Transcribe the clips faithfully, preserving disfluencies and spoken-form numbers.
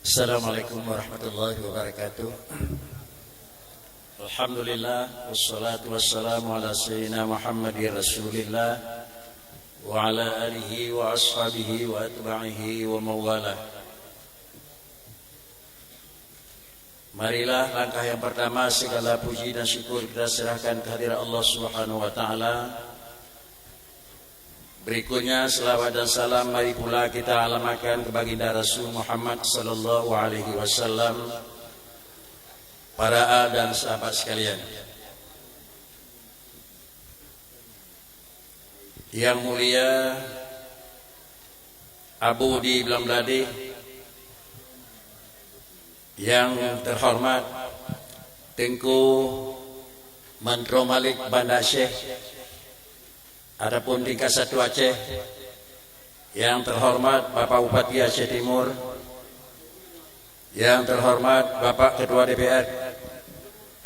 Assalamualaikum warahmatullahi wabarakatuh. Alhamdulillah, wassalatu wassalamu ala sayyidina Muhammadin Rasulillah, wa ala alihi wa ashabihi wa atba'ihi wa mawalah. Marilah langkah yang pertama segala puji dan syukur kita serahkan kehadirat Allah Subhanahu wa Ta'ala. Berikutnya, selawat dan salam mari pula kita alamatkan ke Baginda Rasul Muhammad sallallahu alaihi wasallam, para al dan sahabat sekalian. Yang mulia Abu di Blang Bladeh, yang terhormat Teungku Menteri Malik Banda Aceh, adapun tingkat satu Aceh, yang terhormat Bapak Bupati Aceh Timur, yang terhormat Bapak Ketua D P R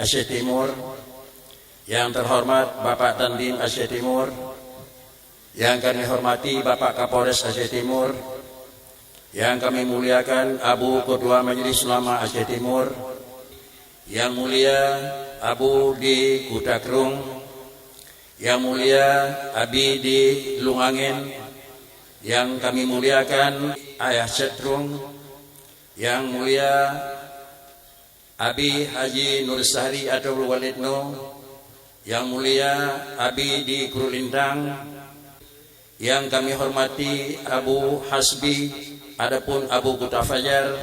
Aceh Timur, yang terhormat Bapak Dandim Aceh Timur, yang kami hormati Bapak Kapolres Aceh Timur, yang kami muliakan Abu Ketua Majelis Ulama Aceh Timur, yang mulia Abu di Kuta Krueng, yang mulia Abi di Lungangin, yang kami muliakan Ayah Cot Krueng, yang mulia Abi Haji Nur Sahri atau Walid No, yang mulia Abi di Krueng Lintang, yang kami hormati Abu Hasbi adapun Abu Kuta Fajar,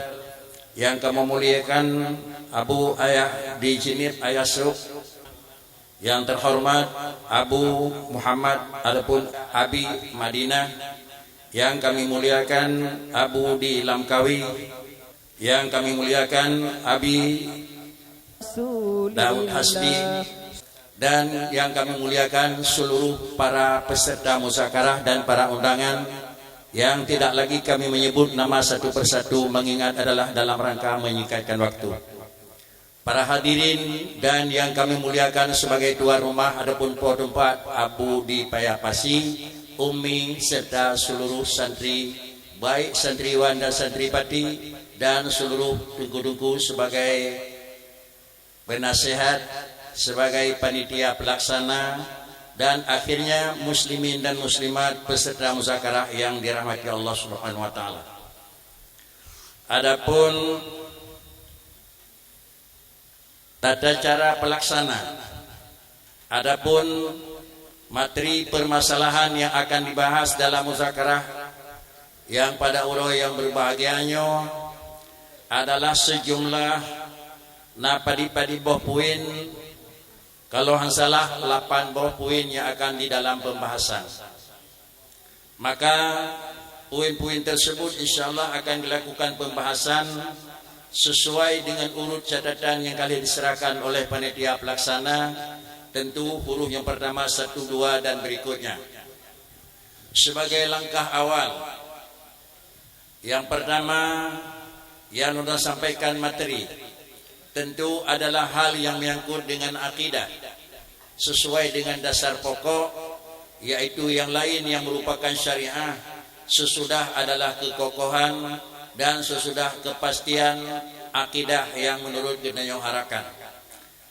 yang kami muliakan Abu Ayah di Jeunieb Ayah Sôk, yang terhormat Abu Muhammad adapun Abi Madinah, yang kami muliakan Abu di Lamkawi, yang kami muliakan Abi Daud Hasbi, dan yang kami muliakan seluruh para peserta muzakarah dan para undangan yang tidak lagi kami menyebut nama satu persatu, mengingat adalah dalam rangka menyingkatkan waktu. Para hadirin dan yang kami muliakan sebagai tuan rumah adapun po teumpat Abu di Paya Pasi, Umi serta seluruh santri, baik santriwan dan santripati, dan seluruh teungku-teungku sebagai penasihat, sebagai panitia pelaksana, dan akhirnya muslimin dan muslimat peserta muzakarah yang dirahmati Allah Subhanahu wa Ta'ala. Adapun tata cara pelaksana, adapun materi permasalahan yang akan dibahas dalam muzakarah yang pada uroe yang berbahagia nyoe adalah sejumlah na padi-padi boh poin, kalau han salah lapan boh poin yang akan di dalam pembahasan. Maka poin-poin tersebut insya Allah akan dilakukan pembahasan sesuai dengan urut catatan yang kali diserahkan oleh panitia pelaksana, tentu huruf yang pertama, satu, dua, dan berikutnya. Sebagai langkah awal, yang pertama yang lôn sampaikan materi, tentu adalah hal yang menyangkut dengan akidah, sesuai dengan dasar pokok, yaitu yang lain yang merupakan syariah, sesudah adalah kekokohan dan sesudah kepastian akidah yang menurut geutanyoe harapkan.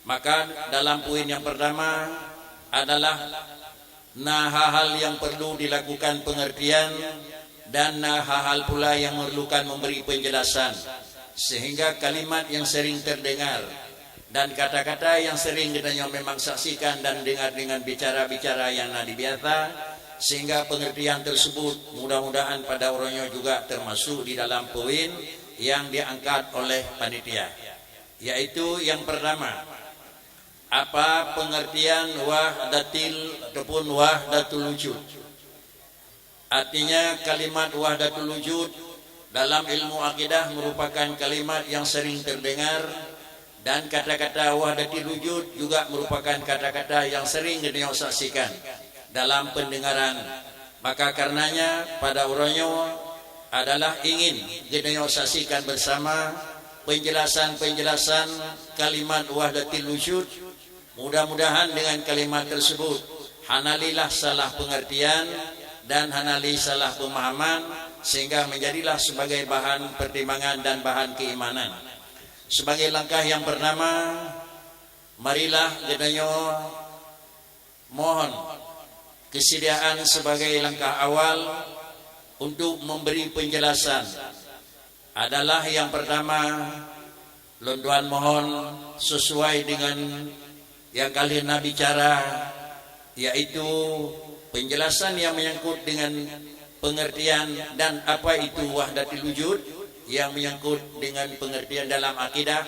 Maka dalam poin yang pertama adalah na hal-hal yang perlu dilakukan pengertian dan na hal-hal pula yang memerlukan memberi penjelasan, sehingga kalimat yang sering terdengar dan kata-kata yang sering geutanyoe memang saksikan dan dengar dengan bicara-bicara yang na dibiasa, sehingga pengertian tersebut mudah-mudahan pada uroe nyoe juga termasuk di dalam poin yang diangkat oleh panitia, yaitu yang pertama, apa pengertian wahdatil ataupun wahdatul wujud? Artinya, kalimat wahdatul wujud dalam ilmu akidah merupakan kalimat yang sering terdengar, dan kata-kata wahdatul wujud juga merupakan kata-kata yang sering geutanyoe saksikan dalam pendengaran. Maka karenanya, pada uroe nyoe adalah ingin geutanyoe saksikan bersama penjelasan-penjelasan kalimat wahdatul wujud. Mudah-mudahan dengan kalimat tersebut hana lé lah salah pengertian dan hana lé salah pemahaman, sehingga menjadilah sebagai bahan pertimbangan dan bahan keimanan. Sebagai langkah yang pertama, marilah geutanyoe mohon kesediaan sebagai langkah awal untuk memberi penjelasan adalah yang pertama, lôn tuan mohon sesuai dengan yang ka lheueh na bicara, yaitu penjelasan yang menyangkut dengan pengertian dan apa itu wahdatul wujud, yang menyangkut dengan pengertian dalam akidah.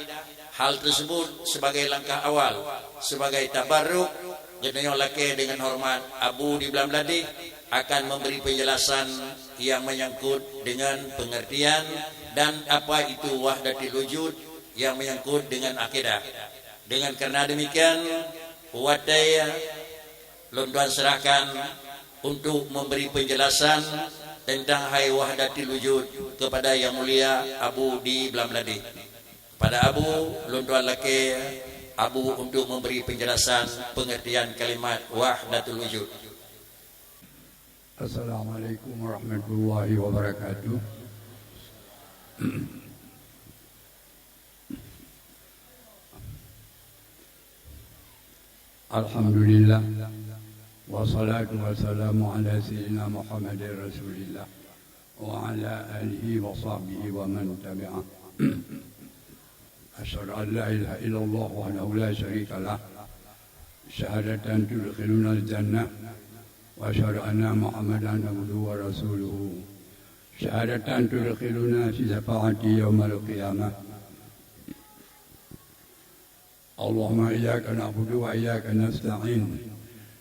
Hal tersebut sebagai langkah awal, sebagai tabarruk, geutanyoe lakée dengan hormat Abu di Blam Ladeh akan memberi penjelasan yang menyangkut dengan pengertian dan apa itu wahdatul wujud, yang menyangkut dengan akidah. Dengan karena demikian, watée lôn tuan serahkan untuk memberi penjelasan tentang hai wahdatul wujud kepada Yang Mulia Abu di Blam Ladeh. Pada Abu, lôn tuan lakée Abu untuk memberi penjelasan pengertian kalimat wahdatul wujud. Assalamualaikum warahmatullahi wabarakatuh. Alhamdulillah. Wassalatu wassalamu ala sayyidina Muhammadin Rasulillah wa ala alihi wa sahbihi wa man tabi'ah. Asyhadu an la ilaha illallah wahdahu la syarika lah. Syahadatan tudkhilunal jannah. Wa asyhadu anna Muhammadan abduhu wa rasuluhu. Syahadatan tudkhiluna fi syafaati yaumal qiyamah. Allahumma iyyaka na'budu wa iyyaka nasta'in.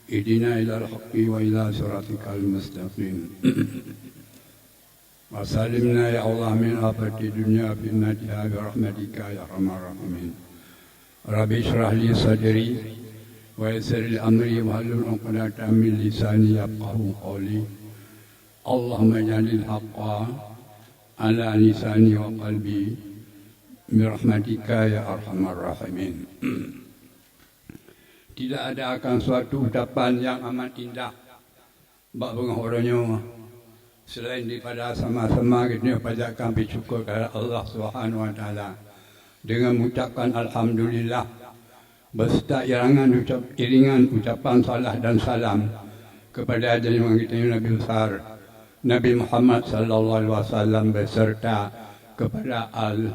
Ihdina ilal haqqi wa ila siratikal mustaqim. Wa salimna ya Allah min afati dunya fitnatiha bi rahmatika ya arhamar rahimin. Rabbi shrah li sadri wa yassir li amri wahlul 'uqdatam min lisani yafqahu qawli. Allahumma ij'alil haqqa ala lisani wa qalbi bi rahmatika ya arhamar rahimin. Tidak ada akan suatu ucapan yang amat indah bak beungoh uroe nyoe, selain daripada sama-sama geutanyoe panjatkan puji syukur keuhadrat Allah Subhanahu wa Taala dengan mengucapkan alhamdulillah beserta irangan ucap-, iringan ucapan salah dan salam kepada junjungan geutanyoe Nabi besar Nabi Muhammad sallallahu alaihi wasallam beserta kepada al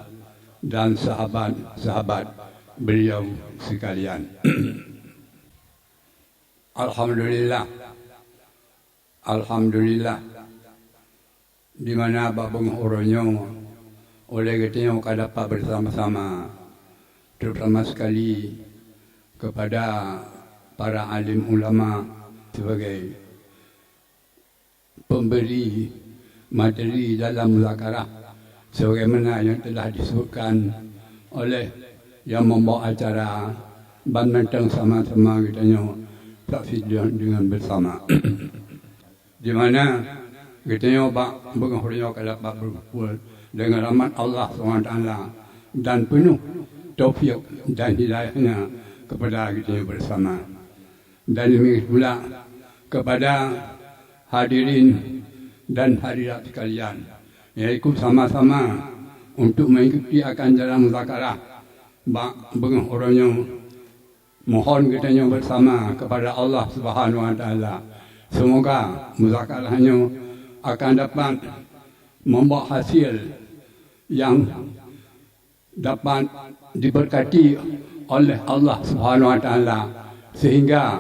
dan sahabat-sahabat beliau sekalian. Alhamdulillah. Alhamdulillah. Di mana bak beungoh uroe nyoe, ulée geutanyoe ka dapat bersama-sama, terutama sekali kepada para alim ulama sebagai pemberi materi dalam muzakarah, sebagaimana yang telah disebutkan oleh yang membawa acara, ban mantong sama-sama geutanyoe saksikan dengan bersama. Di mana geutanyoe bak beungoh uroe nyoe ka dapat berkumpul dengan rahmat Allah Subhanahu wa Taala dan penuh taufik dan hidayah-Nya kepada geutanyoe bersama. Dan demikian pula kepada hadirin dan hadirat sekalian, yaitu sama-sama untuk mengikuti akan jalan muzakarah bak beungoh uroe nyoe. Mohon geutanyoe bersama kepada Allah Subhanahu wa Taala, semoga muzakarah nyoe akan dapat membawa hasil yang dapat diberkati oleh Allah Subhanahu wa Taala, sehingga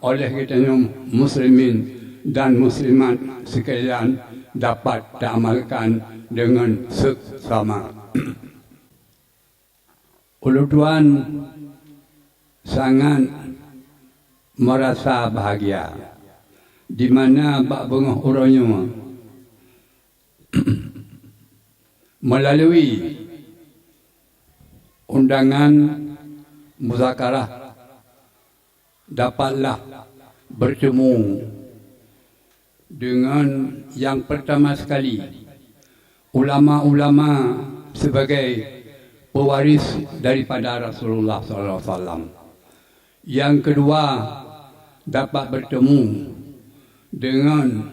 oleh geutanyoe muslimin dan muslimat sekalian dapat diamalkan dengan seksama. Ulôn tuan sangat merasa bahagia di mana bak beungoh uroe nyoe melalui undangan muzakarah dapatlah bertemu dengan yang pertama sekali ulama-ulama sebagai pewaris daripada Rasulullah sallallahu alaihi wasallam. Yang kedua, dapat bertemu dengan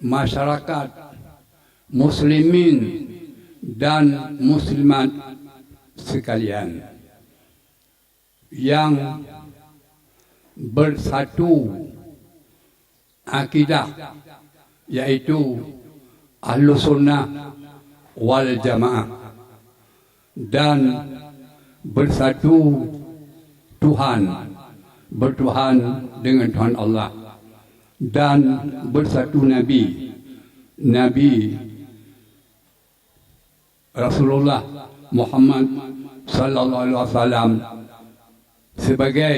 masyarakat muslimin dan muslimat sekalian yang bersatu akidah, yaitu Ahlus Sunnah wal Jamaah, dan bersatu Tuhan, bertuhan dengan Tuhan Allah, dan bersatu Nabi, Nabi Rasulullah Muhammad sallallahu alaihi wasallam sebagai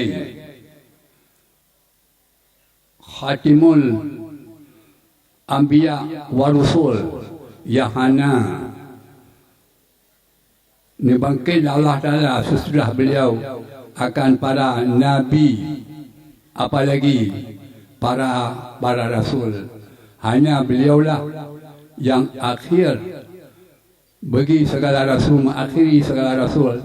Khatimul Anbiya wa Rusul, yang hana neubangkét Allah Taala sesudah beliau akan para nabi, apalagi para, para rasul. Hanya beliaulah yang akhir bagi segala rasul, mengakhiri segala rasul,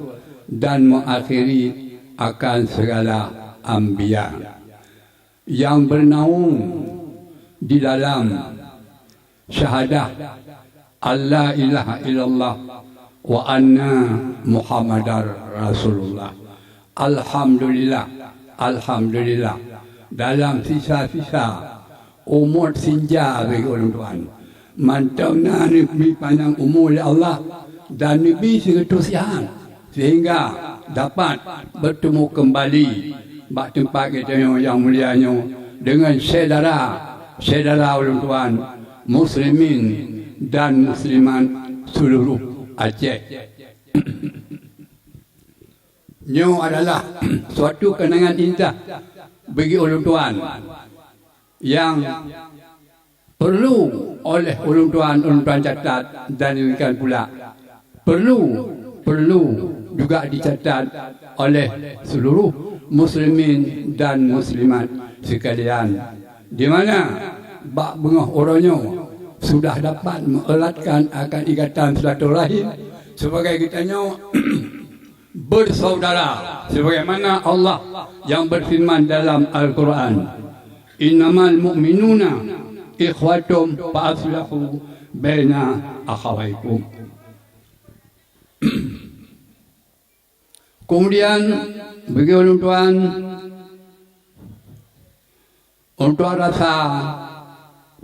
dan mengakhiri akan segala anbiya, yang bernaung di dalam syahadah an la ilaha illallah wa anna Muhammadar Rasulullah. Alhamdulillah, alhamdulillah. Dalam sisa-sisa umur sinja bagi ulôn tuan, mantong na neubri panyang umu lé Allah dan neubri sireutôh sihat, sehingga dapat bertemu kembali bak teumpat geutanyoe nyang mulia nyoe deungon syedara-syedara ulôn tuan muslimin dan muslimat seluruh Aceh. Nyoe adalah suatu keunangan indah bagi ulôn tuan nyang perlu oleh ulôn tuan, ulôn tuan catat dan inginkan pula perlu, perlu juga dicatat oleh seluruh muslimin dan muslimat sekalian, di mana bak beungoh uroe nyoe sudah dapat meueratkan akan ikatan silaturahim sebagai geutanyoe bersaudara, sebagaimana Allah yang berfirman dalam Al-Quran, "Innamal mu'minuna ikhwatum fa aslihu baina akhawaikum." Kemudian, bagi ulôn tuan, ulôn tuan rasa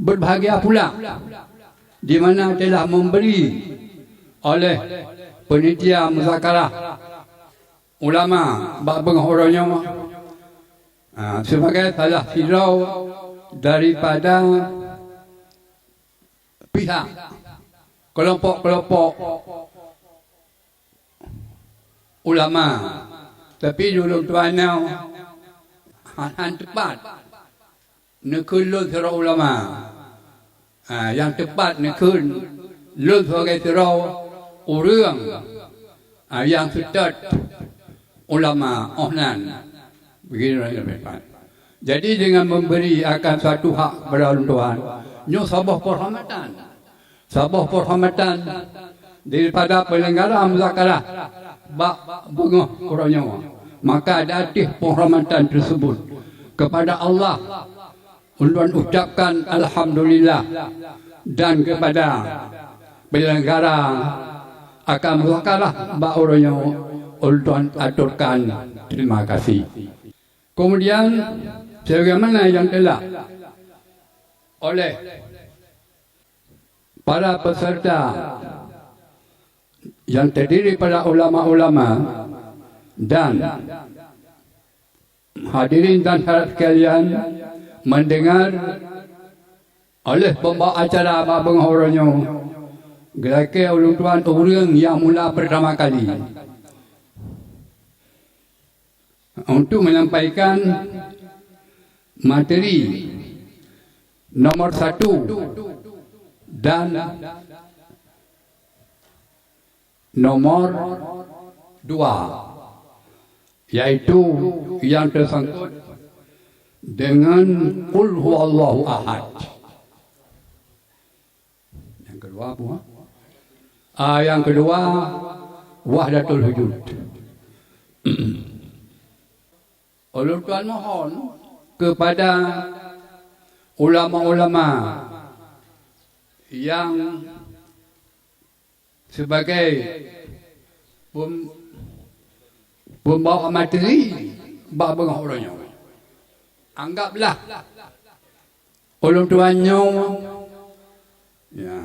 berbahagia pula di mana telah memberi oleh panitia muzakarah ulama bak beungoh uroe nyoe, ha, sebagai salah sidroe daripada pihak kelompok-kelompok ulama, tapi di ulôn tuan nyoe han, han teupat neukheun lôn sidroe ulama. Ha, nyang teupat neukheun lôn sibagai sidroe ureuëng, ha, nyang seutôt ulama, oh nan. Begini lah yang teupat. Jadi, dengan memberi akan suatu hak kepada ulôn tuan, nyoe saboh penghormatan. Saboh penghormatan daripada penyelenggara muzakarah bak beungoh uroe nyoe. Maka di ateueh penghormatan tersebut kepada Allah, ulôn ucapkan alhamdulillah, dan kepada penyelenggara akan muzakarah bak uroe nyoe, ulôn aturkan terima kasih. Kemudian, sebagaimana yang telah oleh para peserta yang terdiri pada ulama-ulama dan hadirin dan hadirat sekalian, mendengar oleh pembawa acara bak beungoh uroe nyoe, geulakée ulôn tuan ureuëng nyang mula pertama kali untuk menyampaikan materi nomor satu dan nomor dua, yaitu yang tersangkut dengan Qul Huwallahu Ahad. Yang kedua apa? Ah, yang kedua, Wahdatul Wujud. Ulôn tuan mohon kepada ulama-ulama nyang sibagai pem-, pembawa materi bak beungoh uroe nyoe. Anggaplah ulôn tuan nyoe, ya,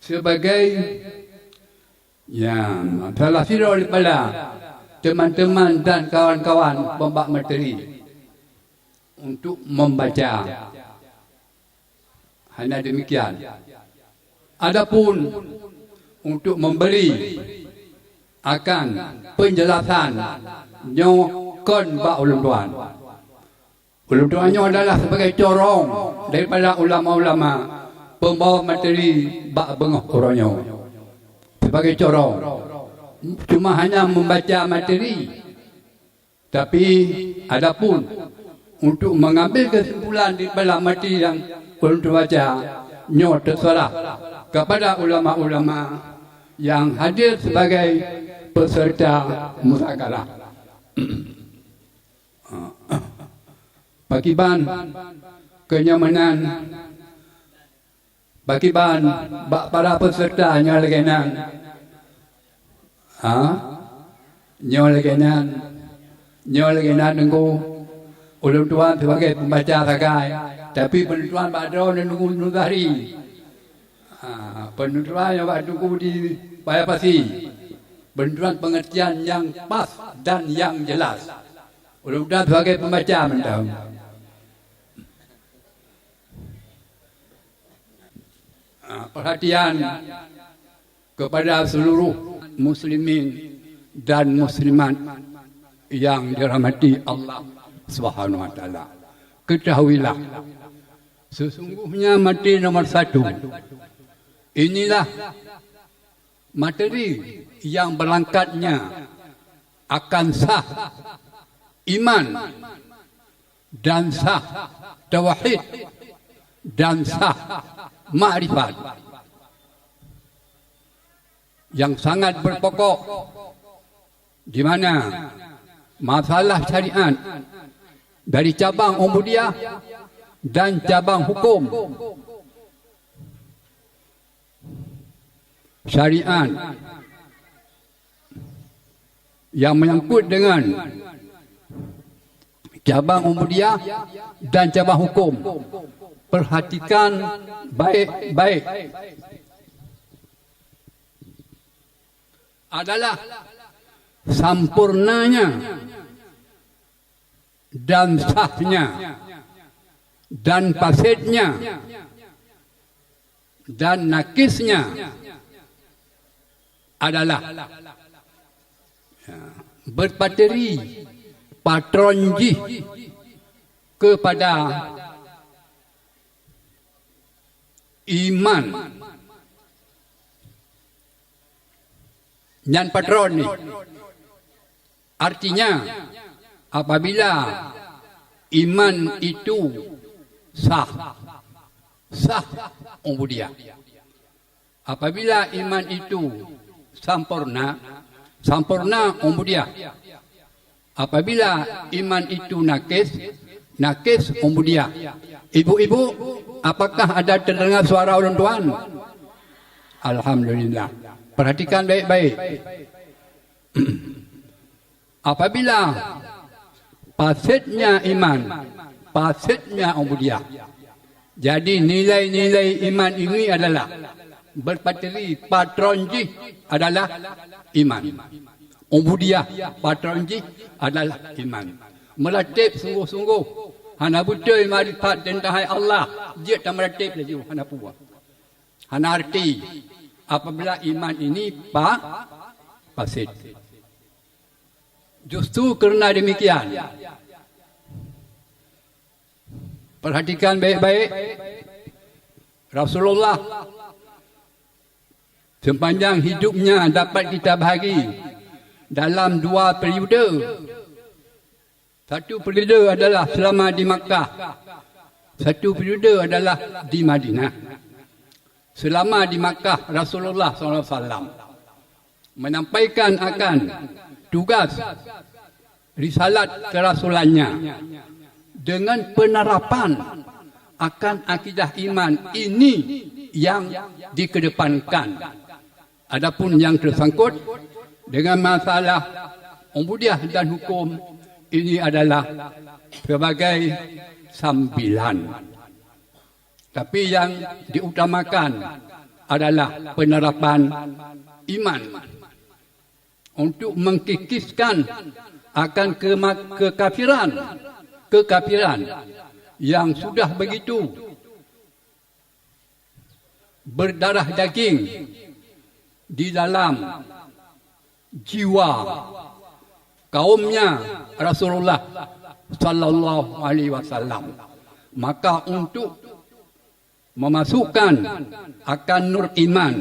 sibagai, ya, salah sidroe daripada teman-teman dan kawan-kawan pembawa materi untuk membaca. Hana demikian. Adapun untuk memberi akan penjelasan nyoe kon bak ulôn tuan. Ulôn tuan nyoe adalah sebagai corong daripada ulama-ulama pembawa materi bak beungoh uroe nyoe. Sebagai corong. Cuma hanya membaca materi. Tapi, adapun untuk mengambil kesimpulan daripada materi yang ulôn tuan baca, nyoe terserah kepada ulama-ulama yang hadir sebagai peserta muzakarah. Pakiban kenyamanan Pakiban bak para peserta nyoe lagée nyan. Ha? Nyoe lagée nyan. Nyoe lagée nyan Teungku. Ulôn tuan sebagai pembaca sagai, tapi peunonton bak droeneuh Teungku Nuzahri. Ha, peunonton nyoe bak Teungku di Paya Pasi. Peunonton pengertian nyang pas dan nyang jelas. Ulôn tuan sebagai pembaca mantong. Ah, perhatian kepada seluruh muslimin dan muslimat yang dirahmati Allah Subhanahu wa Taala. Ketahuilah, sesungguhnya materi nomor satu, inilah materi yang berangkatnya akan sah iman dan sah tauhid dan sah makrifat yang sangat berpokok, di mana masalah syariat dari cabang ubudiyah dan cabang hukum syariat yang menyangkut dengan cabang ubudiyah dan cabang hukum. Perhatikan baik-baik. Adalah sempurnanya dan sahnya dan fasidnya dan nakisnya adalah, ya, berpateri patron jih kepada iman. Nyan patron ni. Artinya, apabila iman itu sah, sah ubudiyah. Apabila iman itu sempurna, sempurna ubudiyah. Apabila iman itu nakis, nakis ubudiyah. Ibu-ibu, apakah ada terdengar suara ulôn tuan? Alhamdulillah. Perhatikan baik-baik. Apabila fasidnya iman, fasidnya ubudiyah. Jadi, nilai-nilai iman ini adalah berpateri patron jih adalah iman. Ubudiyah patron jih adalah iman. Meuratéb sunggoh-sunggoh, hana beutôi makrifat teuntang hai Allah, jeuet tameuratéb laju, hana puah. Hana arti apabila iman ini pa-, fasid. Justru karena demikian, perhatikan baik-baik, Rasulullah sepanjang hidupnya dapat kita bahagi dalam dua periode. Satu periode adalah selama di Makkah, satu periode adalah di Madinah. Selama di Makkah, Rasulullah sallallahu alaihi wasallam menyampaikan akan tugas risalat kerasulannya dengan penerapan akan akidah iman ini yang dikedepankan. Adapun yang tersangkut dengan masalah ubudiyah dan hukum, ini adalah sebagai sambilan. Tapi yang diutamakan adalah penerapan iman untuk mengkikiskan akan kema-, kekafiran, kekafiran yang sudah begitu berdarah daging di dalam jiwa kaumnya Rasulullah sallallahu alaihi wasallam. Maka untuk memasukkan akan nur iman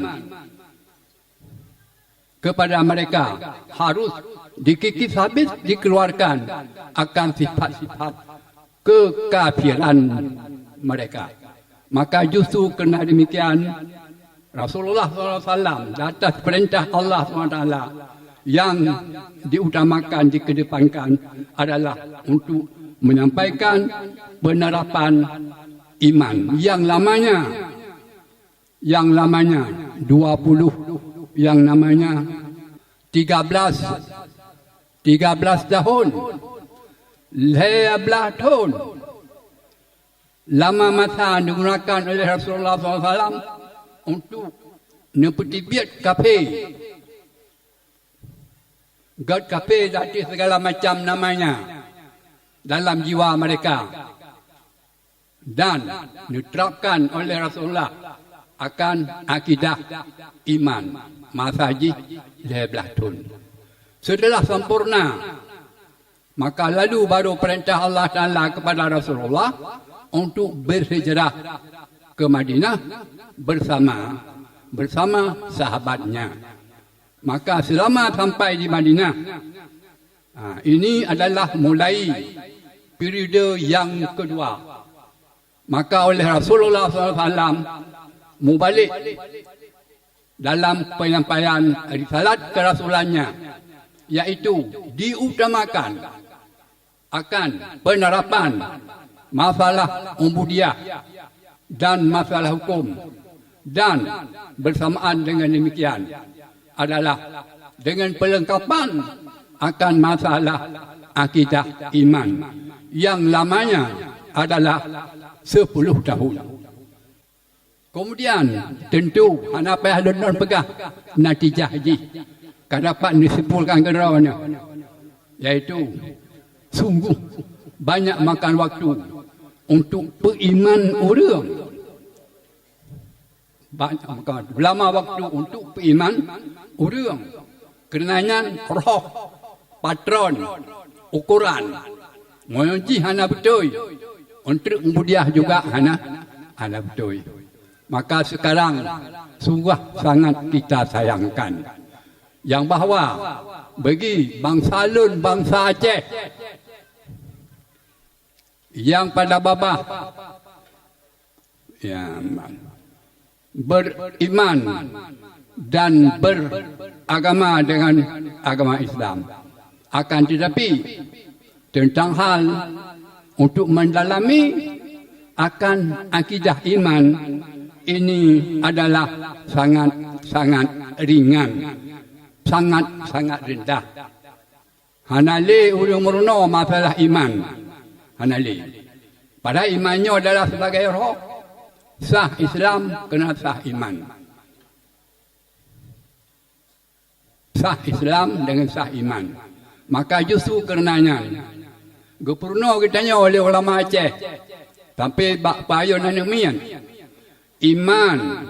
kepada mereka harus dikikis habis, dikeluarkan akan sifat-sifat kekafiran mereka. Maka justru kerana demikian, Rasulullah sallallahu alaihi wasallam di atas perintah Allah subhanahu wa taala yang diutamakan, dikedepankan adalah untuk menyampaikan penerapan iman yang lamanya, yang lamanya dua puluh, yang namanya tiga belas, tiga belas tahun, lhèe blaih thôn. Lama masa digunakan oleh Rasulullah sallallahu alaihi wasallam untuk neupeuteubiet kafé. Gét kafé di ateueh segala macam namanya dalam jiwa mereka. Dan neuterapkan oleh Rasulullah akan akidah iman masa jih lhèe blaih thôn. Setelah sempurna, maka lalu baru perintah Allah Taala kepada Rasulullah untuk berhijrah ke Madinah bersama, bersama sahabatnya. Maka selama sampai di Madinah, ha, ini adalah mulai periode yang kedua. Maka oleh Rasulullah sallallahu alaihi wasallam mubalek dalam penyampaian risalat kerasulannya, yaitu diutamakan akan penerapan masalah ubudiyah dan masalah hukum, dan bersamaan dengan demikian adalah dengan pelengkapan akan masalah akidah iman yang lamanya adalah sepuluh tahun. Kemudian, tentu hana payah lôn peugah natijah jih ka dapat neusimpulkan keudroe nyoe, yaitu sungguh banyak makan waktu untuk peuiman ureuëng. Banyak makan waktu, lama waktu untuk peuiman ureuëng. Keureuna nyan roh, patron, ukoran. Meunyoe jih hana beutôi, untuk ubudiyah juga hana, hana beutôi. Maka sekarang sungguh sangat kita sayangkan yang bahwa bagi bansa lôn, bansa Aceh yang pada babah, ya, beriman dan beragama dengan agama Islam. Akan tetapi, tentang hal untuk mendalami akan akidah iman, ini adalah sangat-sangat ringan, sangat-sangat rendah. Hana lé ureuëng meurunoe masalah iman. Hana lé. Padahai iman nyoe adalah sebagai roh. Sah Islam keureuna sah iman. Sah Islam dengan sah iman. Maka justru keureuna nyan geupeurunoe geutanyoe oleh ulama Aceh sampai bak payôn aneuk miet. Iman,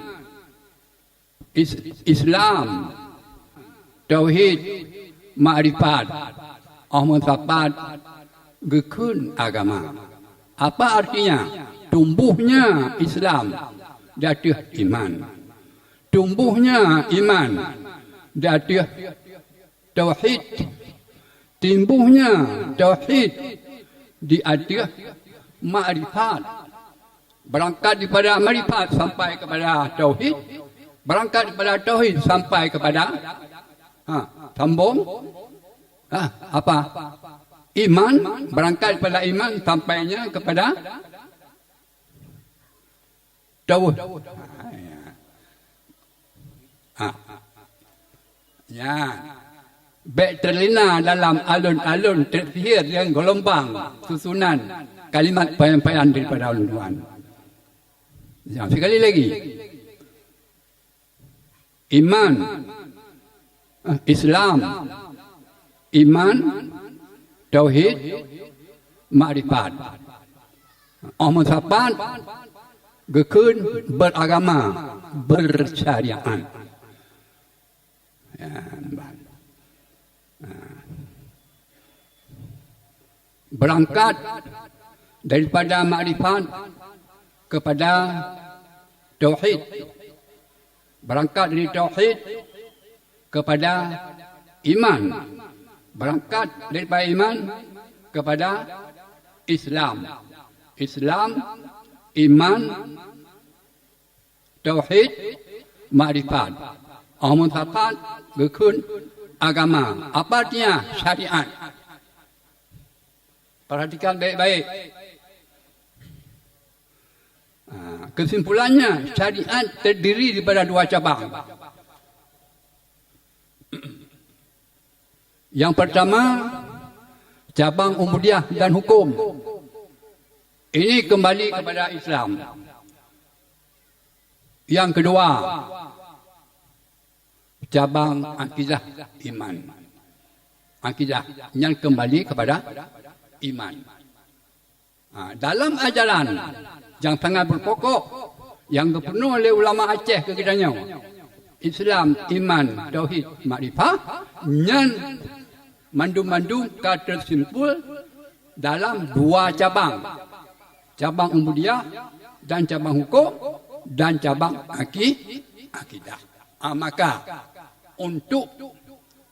Is-, Islam, tauhid, makrifat, óh meusapat geukheun agama. Apa artinya? Tumbuhnya Islam di ateueh iman. Tumbuhnya iman di ateueh tauhid. Timbuhnya tauhid di ateueh makrifat. Berangkat daripada makrifat sampai kepada tauhid, berangkat daripada tauhid sampai kepada, ha, sambung, ha, apa? Iman, berangkat daripada iman sampainya kepada Tauh. Ha, ya. Ha. Nyan. Bék teulina dalam alon-alon teusihé nyang geulumbang susunan kalimat penyampaian daripada ulôn tuan. Ya, sekali lagi. Iman, eh, Islam, iman, tauhid, makrifat. Óh meusapat, geukheun beragama, bersyariat. Ya, ban. Nah. Berangkat daripada makrifat kepada tauhid. Berangkat dari tauhid kepada iman. Berangkat daripada iman kepada Islam. Islam, iman, tauhid, makrifat. Óh meusapat, geukheun agama. Apa artinya syariat? Perhatikan baik-baik. Ah, kesimpulannya, syariat terdiri daripada dua cabang. Yang pertama, cabang ubudiyah dan hukum. Ini kembali kepada Islam. Yang kedua, cabang akidah iman. Akidah nyan kembali kepada iman. Ha, dalam ajaran nyang sangat berpokok nyang geupeurunoe lé ulama Aceh keu geutanyoe, Islam, iman, tauhid, makrifah, nyan mandum-mandum ka teusimpul dalam dua cabang, cabang ubudiyah dan cabang hukum dan cabang aki-, akidah. Ah, maka untuk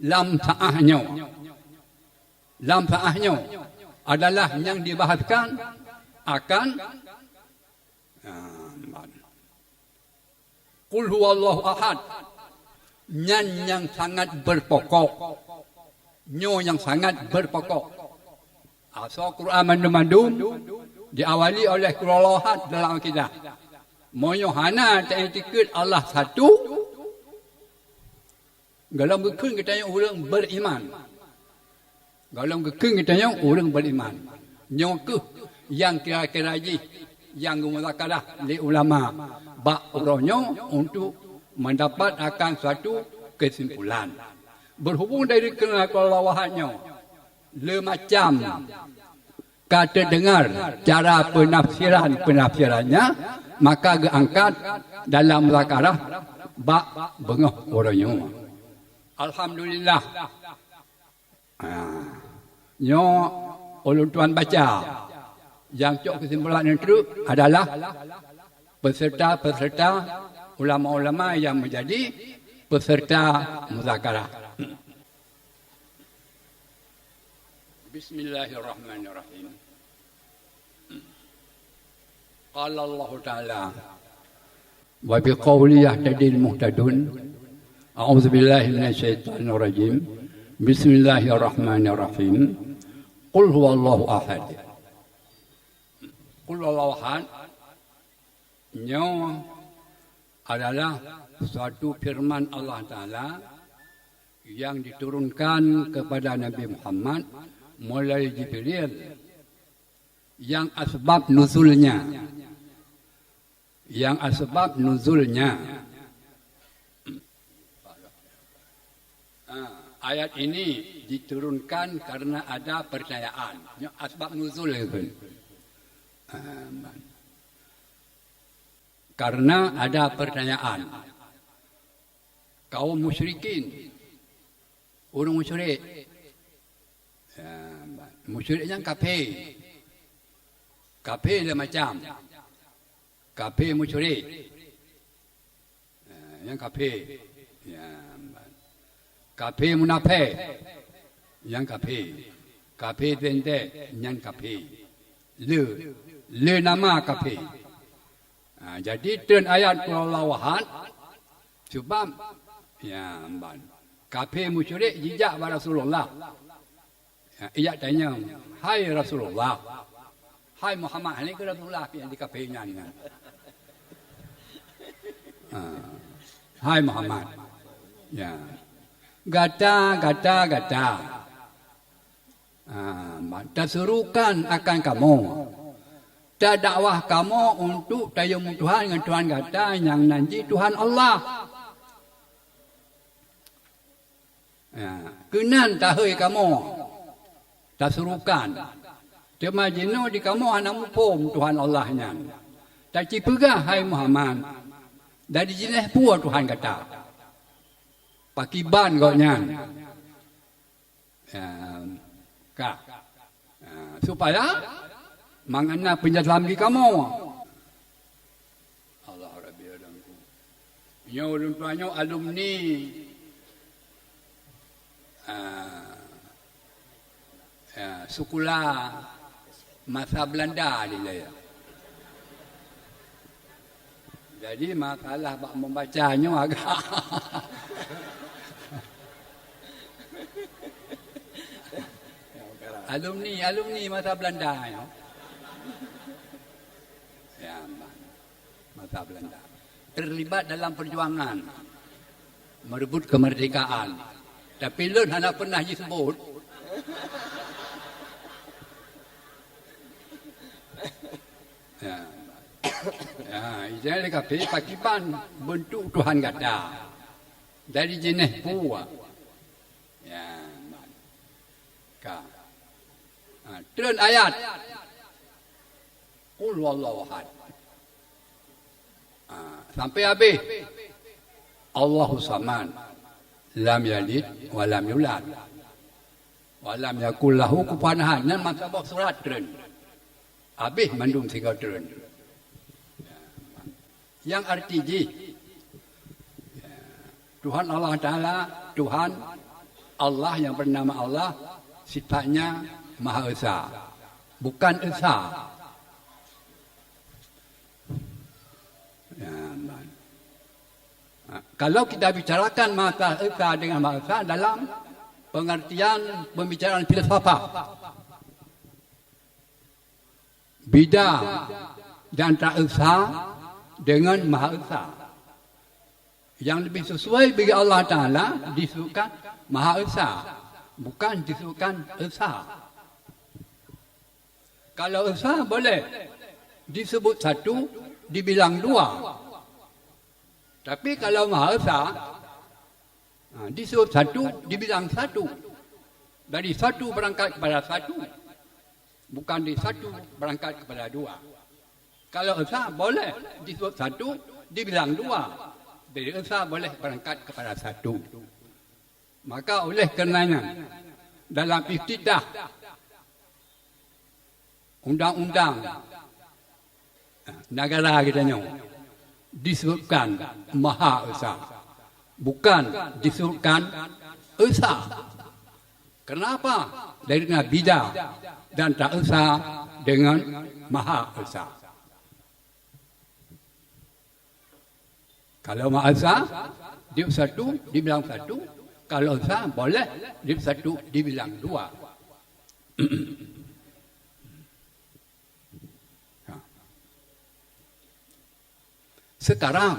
lam saah nyoe, lam saah nyoe adalah nyang dibahaskan akan, ah, Qul huwallahu ahad. Nyan nyang sangat berpokok. Nyoe nyang sangat berpokok. Asoe Quran mandum-mandum diawali oleh Qul huwallahu ahad dalam akidah. Meunyoe hana taiktikeuet Allah satu, gohlom geukheun geutanyoe ureuëng beriman. Gohlom geukheun geutanyoe ureuëng beriman. Nyoe kheueh nyang kira-kira jih nyang geumuzakarah lé ulama bak uroe nyoe untuk mendapat akan suatu kesimpulan. Berhubung dari keuneuk Qul huwallahu ahad nyoe, le macam ka teudeungar cara penafsiran-penafsirannya, maka geuangkat dalam muzakarah bak beungoh uroe nyoe. Alhamdulillah. Ah, nyoe ulôn tuan baca. Nyang cok kesimpulan nyan treuk adalah peserta-peserta, ulama-ulama nyang menjadi peserta muzakarah. Bismillahirrahmanirrahim. Qala Allahu Ta'ala, wa biqauli yahtadil muhtadun. A'udzubillahi minasyaitonirrajim. Bismillahirrahmanirrahim. Qul huwallahu ahad. Qul huwallahu ahad nyoe adalah suatu firman Allah Ta'ala yang diturunkan kepada Nabi Muhammad mulai Jibril, yang asbab nuzulnya, yang asbab nuzulnya. Ah, ayat ini diturunkan karena ada pertanyaan. Nyoe asbab nuzul itu. Ah, karena ada pertanyaan. Kaum musyrikin, ureuëng musyrik. Ya, musyrik nyan kafé. Kafé lé macam. Kafé musyrik. Ya, nyang kafé. Ya, kafé munafék. Nyang kafé. Kafé teuntée, nyang kafé. Le, le nama kafé. Ha, jadi treun ayat Qul huwallahu ahad, sebab, ya, ban. Kafé musyrik jijak bak Rasulullah. Ya, ijak tanyong, "Hai Rasulullah, hai Muhammad," hana keu Rasulullah, pih di kafé nyan, nyan. Ah, hai Muhammad, ya, gata, gata, gata, ah, ma-, tasurukan akan kamoe, tadakwah kamoe untuk tayue meutuhan ngon Tuhan gata nyang nan jih Tuhan Allah. Ya, keunan tahôi kamoe tasurukan. Teuma jinoe di kamoe hana muphom Tuhan Allah nyan. Tacipeugah, hai Muhammad, dari jinéh peue Tuhan gata? Pakiban gobnyan? Ya, ka. Ya, supaya mangat na peunjelasan bagi kamoe. Allah Rabbi Alamku. Nyoe ulôn tuan nyoe alumni, ah, ya, sekolah masa Belanda di saya. Jadi masalah bak membaca nyoe agak alumni, alumni masa Belanda nyoe. Ya, masa Belanda. Terlibat dalam perjuangan merebut kemerdekaan. Tapi lôn hana pernah jisebut. Ya. Ya, ijai lé kaphé pakiban bentuk Tuhan gata. Dari jinéh peue. Ya, ka. Ha, treun ayat. Qul huwallahu ahad. Ha, sampai habéh. Allahu samad. Lam yalid wa lam yulad. Wa lam yakul lahu kufuwan ahad. Nyan masa boh surat treun. Habéh mandum sigoe treun. Nyang arti jih, Tuhan Allah Taala, Tuhan Allah yang bernama Allah, sifatnya Maha Esa, bukan Esa. Ya, nah. Kalau kita bicarakan Maha Esa dengan Maha Esa dalam pengertian pembicaraan filsafat, beda di antara Esa dengan Maha Esa. Yang lebih sesuai bagi Allah Taala disebutkan Maha Esa, bukan disebutkan Esa. Kalau Esa boleh disebut satu, dibilang dua. Tapi kalau Maha Esa, ha, disebut satu, dibilang satu. Dari satu berangkat kepada satu. Bukan di satu berangkat kepada dua. Kalau Esa boleh disebut satu, dibilang dua. Dari Esa boleh berangkat kepada satu. Maka oleh karenanya, dalam iftitah undang-undang negara kita nyoe disebutkan Maha Esa, bukan disebutkan Esa. Kenapa? Dari na beda dan tak Esa dengan Maha Esa. Kalau Maha Esa, di satu dibilang satu. Kalau Esa, boleh di satu dibilang dua. Sekarang,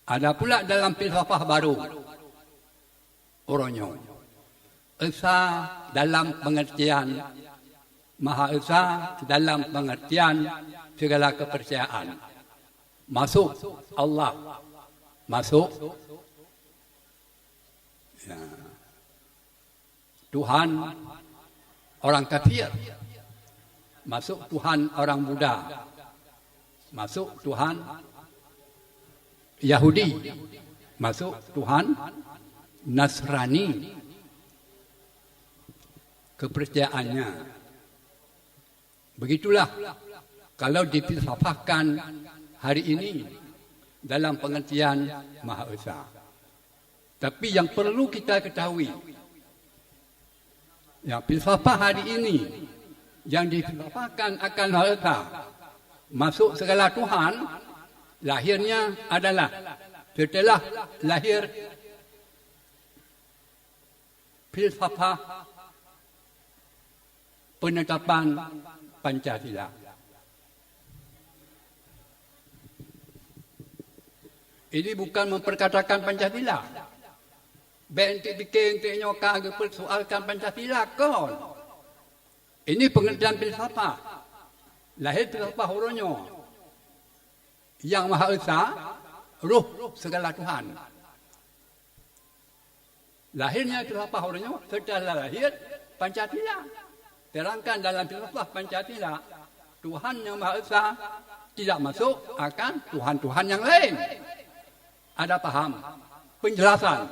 ada pula dalam filsafat baru uroe nyoe. Esa dalam pengertian Maha Esa, dalam pengertian segala kepercayaan. Masuk Allah, masuk, ya, Tuhan orang kafir, masuk Tuhan orang Buddha, masuk Tuhan Yahudi, masuk Tuhan Nasrani kepercayaannya. Begitulah kalau difilsafahkan hari ini dalam pengertian Maha Esa. Tapi yang perlu kita ketahui, ya, filsafat hari ini yang difilsafahkan akan Maha Esa, masuk segala Tuhan, lahirnya adalah setelah lahir filsafat penetapan Pancasila. Ini bukan memperkatakan Pancasila. Bèk enteuk pike enteuk nyoe ka geupersoalkan Pancasila, kon. Ini pengertian filsafat. Lahé filsafat uroe nyoe. Yang Maha Esa, roh segala Tuhan. Lahirnya filsafat uroe nyoe, setelah lahir Pancasila. Sedangkan dalam filsafat Pancasila, Tuhan Yang Maha Esa tidak masuk akan tuhan-tuhan yang lain. Ada paham, penjelasan.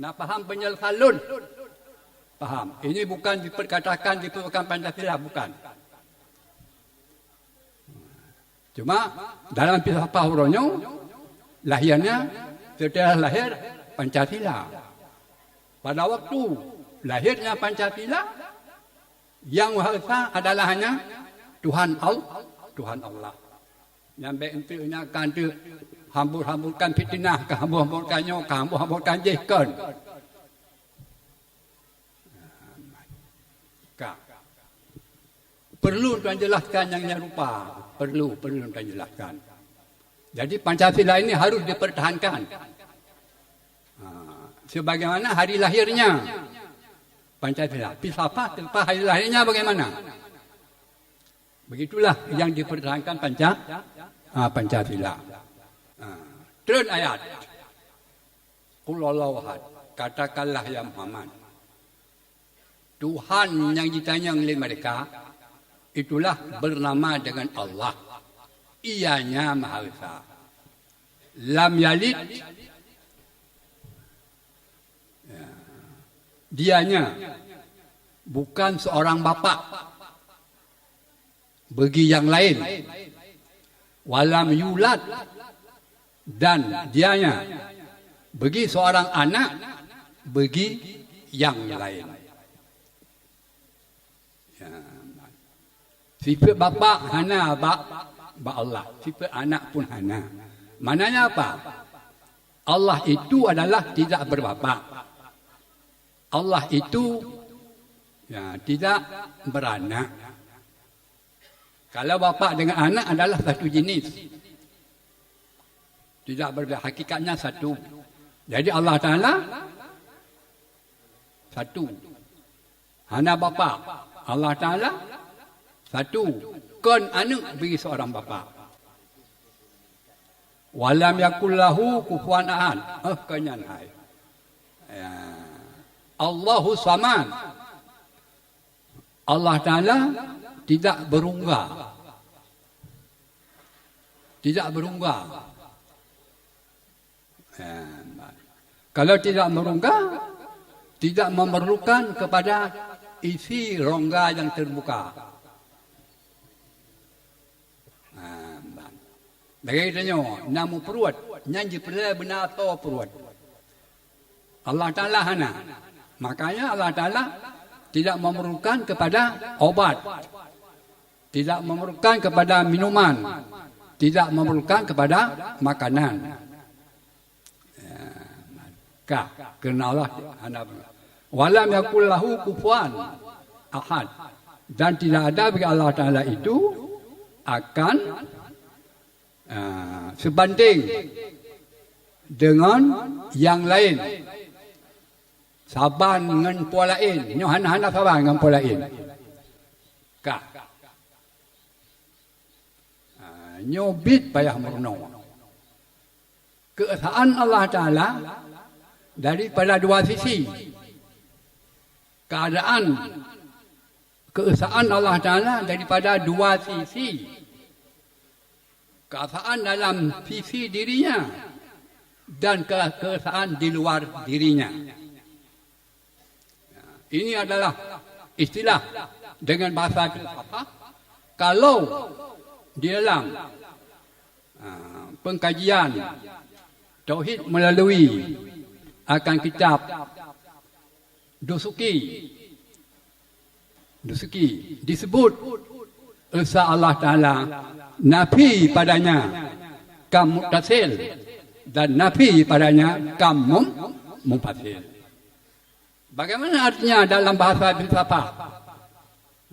Nah, paham penjelasan lôn. Paham. Ini bukan diperkatakan, diperkatakan Pancasila, bukan. Cuma dalam filsafat uroe nyoe, lahirnya setelah lahir Pancasila. Pada waktu lahirnya Pancasila, Yang Maha Esa adalah hanya Tuhan Al-, Tuhan Allah. Nyang bèk enteuk nyan ka enteuk hambur-hamburkan fitnah, ka hambur-hamburkan nyoe, ka hambur-hamburkan jéh, kon. Ka. Perlu tuan jelaskan nyang nyan rupa. Perlu, perlu tuan jelaskan. Jadi Pancasila ini harus dipertahankan. Ha, sebagaimana hari lahirnya Pancasila. Filsafat tentang hari lahirnya bagaimana? Begitulah yang dipertahankan Panca-, ha, Pancasila. Ha, treun ayat. Qul huwallahu ahad. Katakanlah, ya Muhammad, Tuhan nyang jitanyong lé mereka, itulah bernama dengan Allah. Ianya Maha Esa. Lam yalid, ya, dianya bukan seorang bapak bagi yang lain. Walam yulad, dan dianya bagi seorang anak bagi yang lain. Ya. Sifat bapak hana bak, bak Allah. Sifat anak pun hana. Maknanya apa? Allah itu adalah tidak berbapak. Allah itu, ya, tidak beranak. Kalau bapak dengan anak adalah satu jenis. Tidak berbeda, hakikatnya satu. Jadi Allah Ta'ala satu. Hana bapak. Allah Ta'ala satu. Kon aneuk bagi seorang bapak. Walam yakul lahu kufuwan ahad. Eh, kon nyan hai. Ya. Allahu samad. Allah Ta'ala tidak berungga. Tidak berungga. Ya. Kalau tidak berungga, tidak memerlukan kepada isi rongga yang terbuka. Ha, ban. Lagèe geutanyoe, na mupruet, nyan jipeureulèe beuna asoe pruet. Allah Ta'ala hana. Makanya Allah Ta'ala tidak memerlukan kepada obat. Tidak memerlukan kepada minuman. Tidak memerlukan kepada makanan. Ya, ka, karena Allah hana pernah. Walam yakul lahu kufuwan ahad. Dan tidak ada bagi Allah Ta'ala itu akan, ah, sebanding dengan yang lain. Saban ngon po laén. Nyoe hana-hana saban ngon po laén. Ka. Ah, nyoe bit payah meurunoe. Keesaan Allah Ta'ala daripada dua sisi. Keadaan keesaan Allah Ta'ala daripada dua sisi. Keesaan dalam sisi dirinya dan ke-, keesaan di luar dirinya. Ini adalah istilah dengan bahasa filsafat. Kalau di dalam, ah, pengkajian tauhid melalui akan kitab Dasuki, Dasuki disebut esa Allah Ta'ala nafi padanya kam muttasil dan nafi padanya kam mum-, munfasil. Bagaimana artinya dalam bahasa filsafat?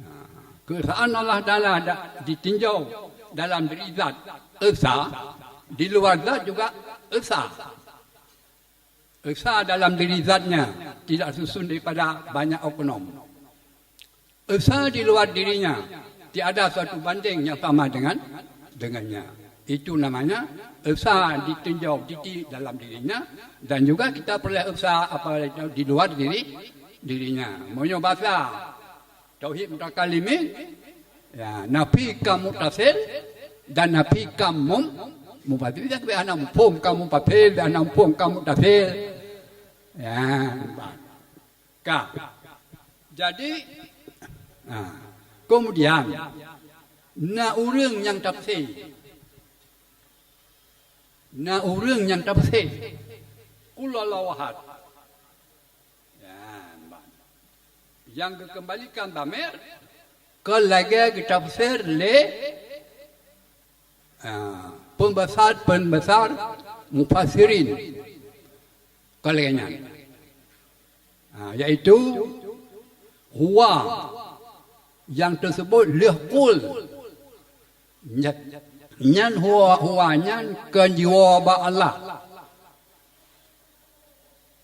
Nah, keesaan Allah Ta'ala da-, ditinjau dalam diri zat esa, di luar zat juga Esa. Esa dalam diri zatnya tidak susun daripada banyak oknum. Esa di luar dirinya tiada suatu banding yang sama dengan dengannya. Itu namanya esa ditinjau titik dalam dirinya, dan juga kita peroleh esa apa itu di luar diri dirinya. Meunyoe bahasa tauhid mutakalimin, ya, nafi kam mutasil dan nafi kam mum mufasil. Kita kena hana muphom kam mufasil dan hana muphom kam mutasil. Ya, ka. Jadi, ha, kemudian na ureuëng nyang tafsir. Na ureuëng nyang tafsir. Qul huwallahu ahad. Ya, ban. Yang geukembalikan dhamir ke lagée geutafsir lé, ah, pembesar-pembesar mufassirin. Ka lagée nyan. Ah, yaitu huwa yang tersebut lheueh qul. Nyan, nyan huwa, huwa nyan keu jiwoe bak Allah.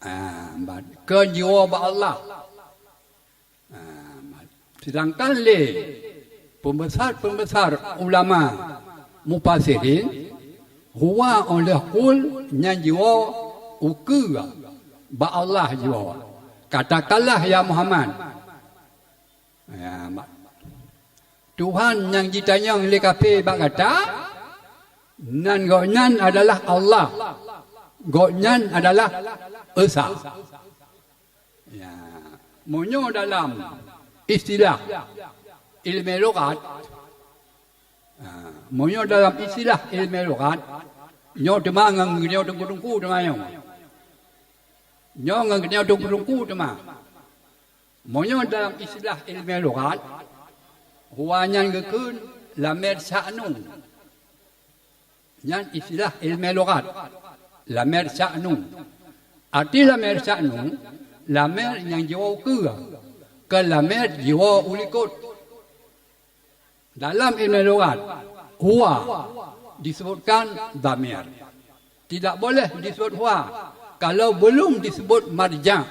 Ah, ba-, keu jiwoe bak Allah. Ah, ba-, sedangkan lé pembesar-pembesar ulama mufassirin, huwa óh lheueh qul nyan jiwoe ukeue bak Allah jiwoe. Katakanlah, ya Muhammad, ya, ma-, Tuhan nyang jitanyong lé kafé bak gata, nan Gobnyan adalah Allah. Gobnyan adalah Esa. Ya, meunyoe dalam istilah ilmu lughat, ha, meunyoe dalam istilah ilmu lughat, nyoe teuma ngon nyoe teungku-teungku teuma nyoe. Nyoe ngon nyoe teungku-teungku teuma. Meunyoe dalam istilah ilmu lughat, huwa nyan geukheun lamé sya'nu. Nyan istilah ilmu lughat, lamé sya'nu. Arti lamé sya'nu, lamé nyang jiwoe ukeue, keu lamé jiwoe u likot. Dalam ilmu lughat, huwa disebutkan dhamir. Tidak boleh disebut huwa kalau belum disebut marja'.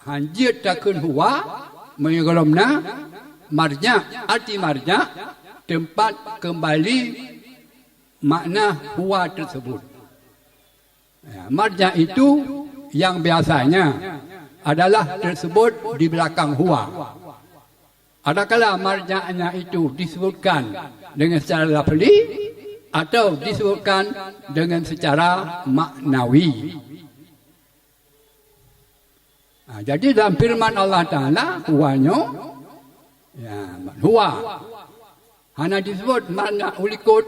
Hanjeuet takheun huwa meunyoe gohlom na marja'. Arti marja', tempat kembali makna huwa tersebut. Ya, marja' itu yang biasanya adalah tersebut di belakang huwa. Adakala marja'nya itu disebutkan dengan secara lafzi atau disebutkan dengan secara maknawi. Ha, jadi dalam firman Allah Taala, huwa nyoe, ya, huwa hana disebut makna u likot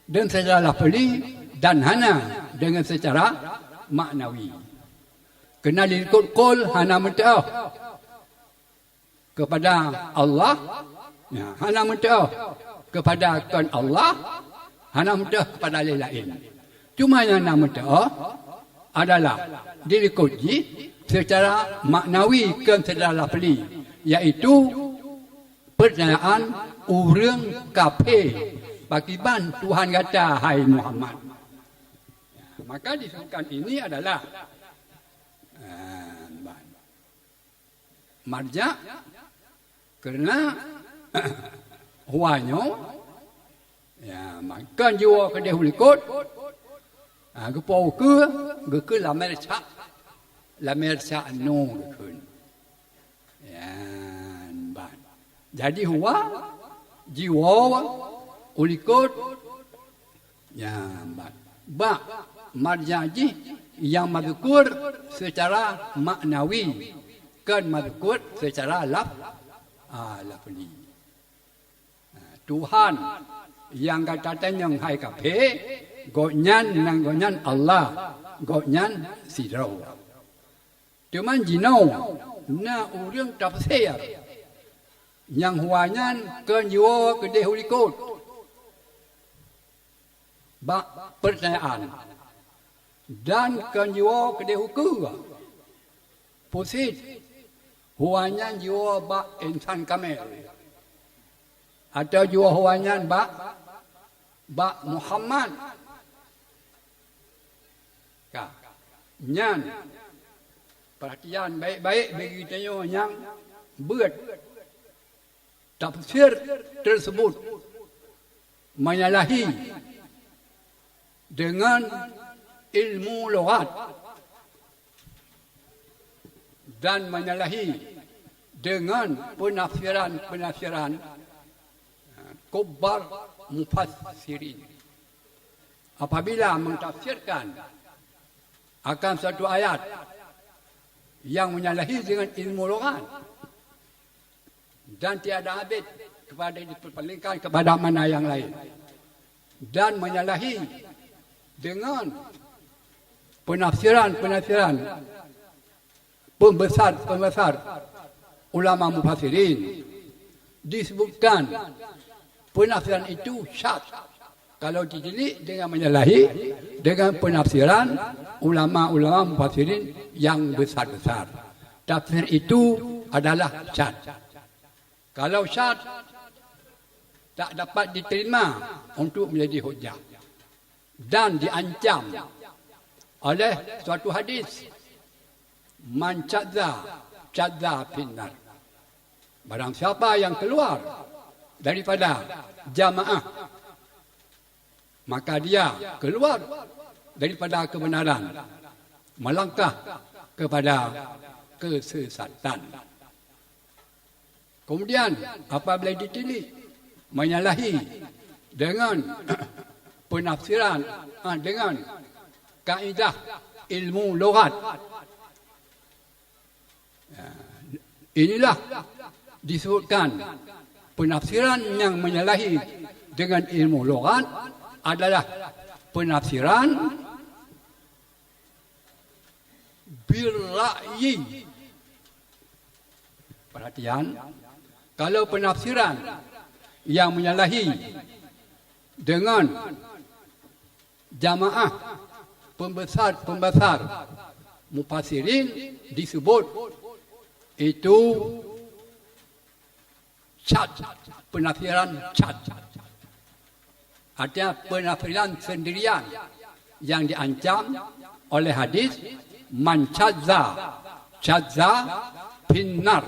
dan secara lafzi dan hana dengan secara maknawi. Keureuna di likot qul hana meuteupeu kepada Allah, ya, hana meuteupeu kepada kon Allah, hana meuteupeu kepada lé laén. Cuma nyang na meuteupeu adalah di likot jih secara maknawi kon secara lafzi, yaitu pertanyaan ureuëng kafé, "Pakriban Tuhan gata, hai Muhammad?" Ya, maka disebutkan ini adalah, ah, ban. Marja', keureuna huwa nyoe, ya, ma-, kon jiwoe keudeh u likot, ha, geupo ukeue, geukheun lamé sya-, lamé sya'nu geukheun. Nyan ban. Jadi huwa jiwoe u likot, ya, ba-, bak marja' jih nyang mazkur secara maknawi, kon mazkur secara laf-, ah, lafzi. Ah, Tuhan nyang gata tanyong hai kafé, Gobnyan nan Gobnyan Allah, Gobnyan sidroe. Teuma jinoe na ureuëng tafsir nyang huwa nyan kon jiwoe keudeh u likot bak peurtanyaan, dan kon jiwoe keudeh ukeue. Pusit, huwa nyan jiwoe bak insan kamil, atawa jiwoe huwa nyan bak bak Muhammad. Ka. Nyan, perhatian baik-baik bagi tanyoe nyang beuet tafsir tersebut menyalahi dengan ilmu lughat dan menyalahi dengan penafsiran-penafsiran kubbar mufassirin. Apabila mentafsirkan akan satu ayat yang menyalahi dengan ilmu lughat dan tiada habis kepada diperpalingkan kepada makna yang lain dan menyalahi dengan penafsiran-penafsiran pembesar-pembesar ulama mufassirin disebutkan penafsiran itu syadz kalau ditilik dengan menyalahi dengan penafsiran ulama-ulama mufassirin yang besar-besar. Tafsir itu adalah syadz. Kalau syadz tak dapat diterima untuk menjadi hujah dan diancam oleh suatu hadis, "Man syadza, syadza finnar." Barang siapa yang keluar daripada jamaah, maka dia keluar daripada kebenaran, melangkah kepada kesesatan. Kemudian, apabila ditilik menyalahi dengan penafsiran, ah, dengan kaidah ilmu lughat, ya, inilah disebutkan penafsiran yang menyalahi dengan ilmu lughat adalah penafsiran birra'yi. Perhatian, kalau penafsiran yang menyalahi dengan jamaah pembesar-pembesar mufassirin disebut itu syadz, penafsiran syadz. Artinya penafsiran sendirian yang diancam oleh hadis, "Man syadza, syadza finnar."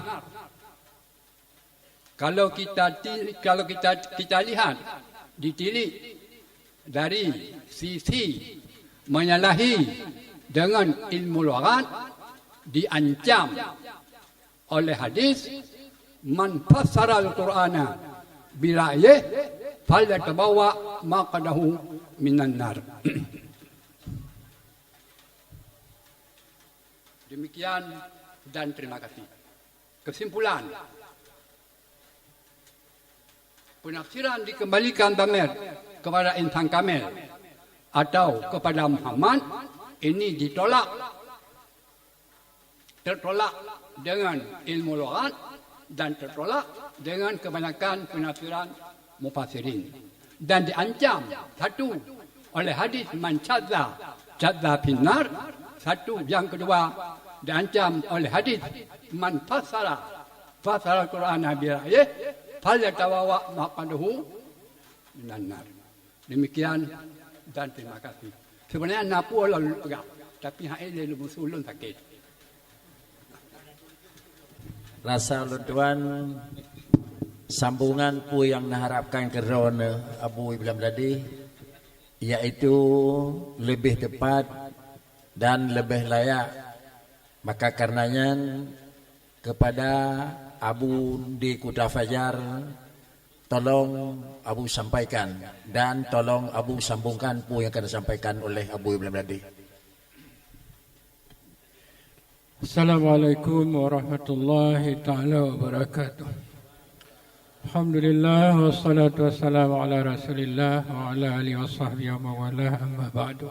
Kalau kita ti-, kalau kita, kita lihat, ditilik dari sisi menyalahi dengan ilmu lughat, diancam oleh hadis, "Man fassara al-Qur'ana bi ra'yih falyatabawwa maq'adahu minan nar." Demikian dan terima kasih. Kesimpulan, penafsiran dikembalikan dhamir kepada insan kamil atau kepada Muhammad ini ditolak, tertolak dengan ilmu lughat dan tertolak dengan kebanyakan penafsiran mufassirin. Dan diancam, satu, oleh hadis "Man syadza, syadza finnar", satu. Yang kedua, diancam oleh hadis "Man fassara, fassara al-Qur'ana bi ra'yih, falyatabawwa maq'adahu minan nar." Demikian dan terima kasih. Sebenarnya na peue lôn peugah, tapi hai lé lôn musoh lôn sakét. Rasa ulôn tuan sambungan peue nyang neuharapkan keu droeneuh Abu Ibrahim tadi, yaitu leubeh teupat dan leubeh layak. Maka kareuna nyan, keupada Abu di Kuta Fajar, tolong Abu sampaikan dan tolong Abu sambungkan peue nyang ka disampaikan oleh Abu Ibrahim tadi. Assalamualaikum warahmatullahi taala wabarakatuh. Alhamdulillah, wassalatu wassalamu ala Rasulillah wa ala alihi wa sahbihi wa mawalah, amma ba'du.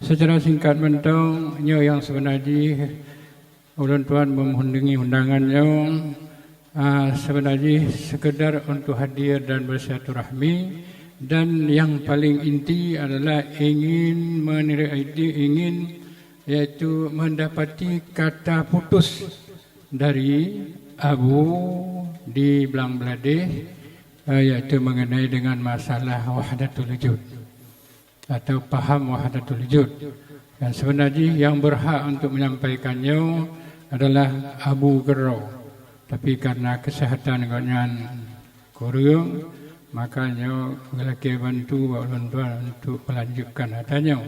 Secara singkat mantong, nyoe nyang seubeuna jih ulôn tuan meunghundungi undangan nyoe, ah, seubeuna jih sekedar untuk hadir dan bersilaturahmi, dan yang paling inti adalah ingin menire-, ingin, yaitu mendapati kata putus dari Abu di Blang Bladeh, eh, yaitu mengenai dengan masalah wahdatul wujud. atau paham wahdatul wujud. Dan sebenar jih nyang berhak untuk menyampaikan nyoe adalah Abu Gero. Tapi karena kesehatan gobnyan kureueng, maka nyoe geulakée bantu bak ulôn tuan untuk melanjutkan ata nyoe.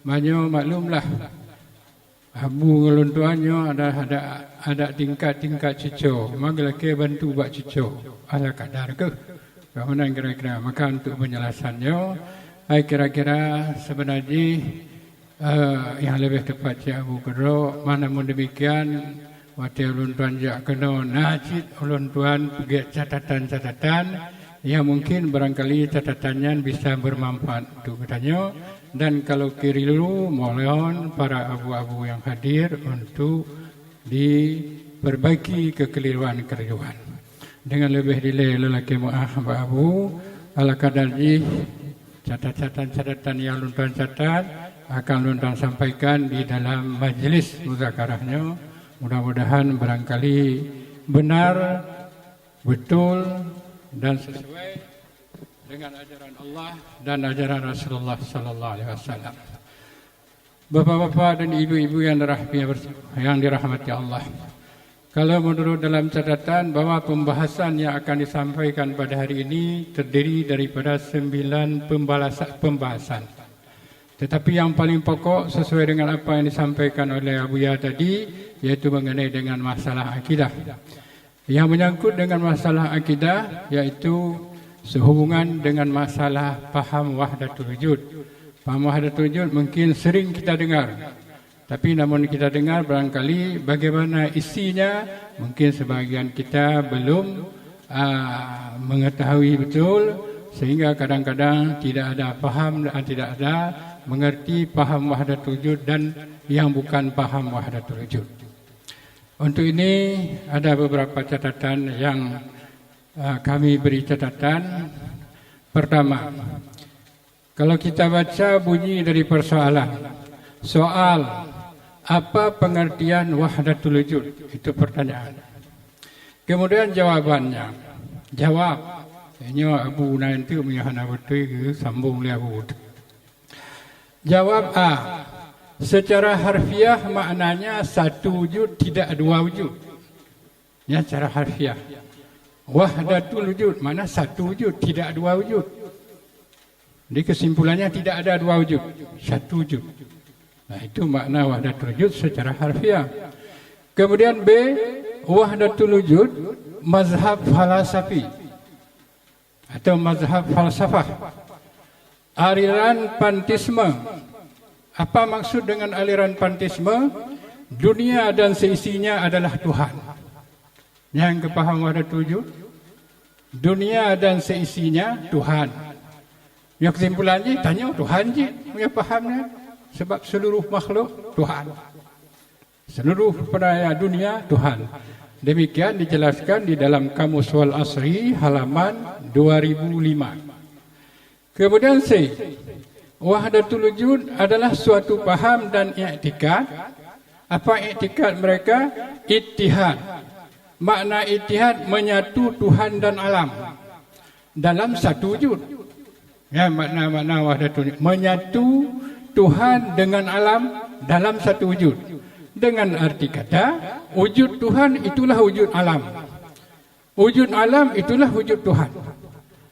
Meunyoe maklumlah, Abu ngon lôn tuan nyoe ada, ada, ada tingkat-tingkat cucoe. Ma geulakée bantu bak cucoe. Ala kadar keuh. Bagaimana kira-kira? Maka untuk penjelasan nyoe, hai kira-kira sebenar jih, eh, nyang leubeh teupat cit Abu keudroe. Ma namun demikian, watée ulôn tuan jak keunoe, na cit ulôn tuan peugét catatan-catatan nyang mungkin barangkali catatan nyan bisa bermanfaat untuk geutanyoe. Dan kalau keliru, mohon para abu-abu yang hadir untuk diperbaiki kekeliruan-kekeliruan. Dengan leubeh dilée lôn lakée meu'ah bak Abu, ala kadar jih catatan-catatan nyang lôn tuan catat akan lôn tuan sampaikan di dalam majlis muzakarah nyoe. Mudah-mudahan barangkali benar, betul, dan sesuai dengan ajaran Allah dan ajaran Rasulullah sallallahu alaihi wasallam. Bapak-bapak dan ibu-ibu yang dirahmati, yang dirahmati Allah. Kalau menurut dalam catatan bahwa pembahasan yang akan disampaikan pada hari ini terdiri daripada sembilan pembalasa-, pembahasan. Tetapi yang paling pokok sesuai dengan apa yang disampaikan oleh Abuya tadi, yaitu mengenai dengan masalah akidah. Yang menyangkut dengan masalah akidah, yaitu sehubungan dengan masalah paham wahdatul wujud. Paham wahdatul wujud mungkin sering kita dengar. Tapi namun kita dengar, barangkali bagaimana isinya, mungkin sebahagian kita belum, ah, mengetahui betul, sehingga kadang-kadang tidak ada paham dan tidak ada mengerti paham wahdatul wujud dan yang bukan paham wahdatul wujud. Untuk ini, ada beberapa catatan yang, ah, kami beri catatan. Pertama, kalau kita baca bunyi dari persoalan, soal, "Apa pengertian wahdatul wujud?" Itu pertanyaan. Kemudian jawabannya. Jawab. Nyoe Abu na enteuk, meunyoe hana beutôi, geusambong lé Abu. Jawab A. Secara harfiah maknanya satu wujud, tidak dua wujud. Ya, secara harfiah. Wahdatul wujud, makna satu wujud, tidak dua wujud. Jadi kesimpulannya tidak ada dua wujud, satu wujud. Nah, itu makna wahdatul wujud secara harfiah. Kemudian B, wahdatul wujud mazhab falasafi atau mazhab falsafah. Aliran pantisme. Apa maksud dengan aliran pantisme? Dunia dan seisinya adalah Tuhan. Nyang geupaham wahdatul wujud, dunia dan seisinya Tuhan. Nyoe kesimpulan jih, tanyoe Tuhan jih, meunyoe paham nyan. Sebab seluruh makhluk Tuhan. Seluruh penaya dunia Tuhan. Demikian dijelaskan di dalam Kamus Wal Asri halaman dua ribu lima. Kemudian C, wahdatul wujud adalah suatu paham dan iktikad. Apa iktikad mereka? Ittihad. Makna ittihad menyatu Tuhan dan alam dalam satu wujud. Ya, makna-makna wahdatul wujud. Menyatu Tuhan dengan alam dalam satu wujud. Dengan arti kata, wujud Tuhan itulah wujud alam. Wujud alam itulah wujud Tuhan.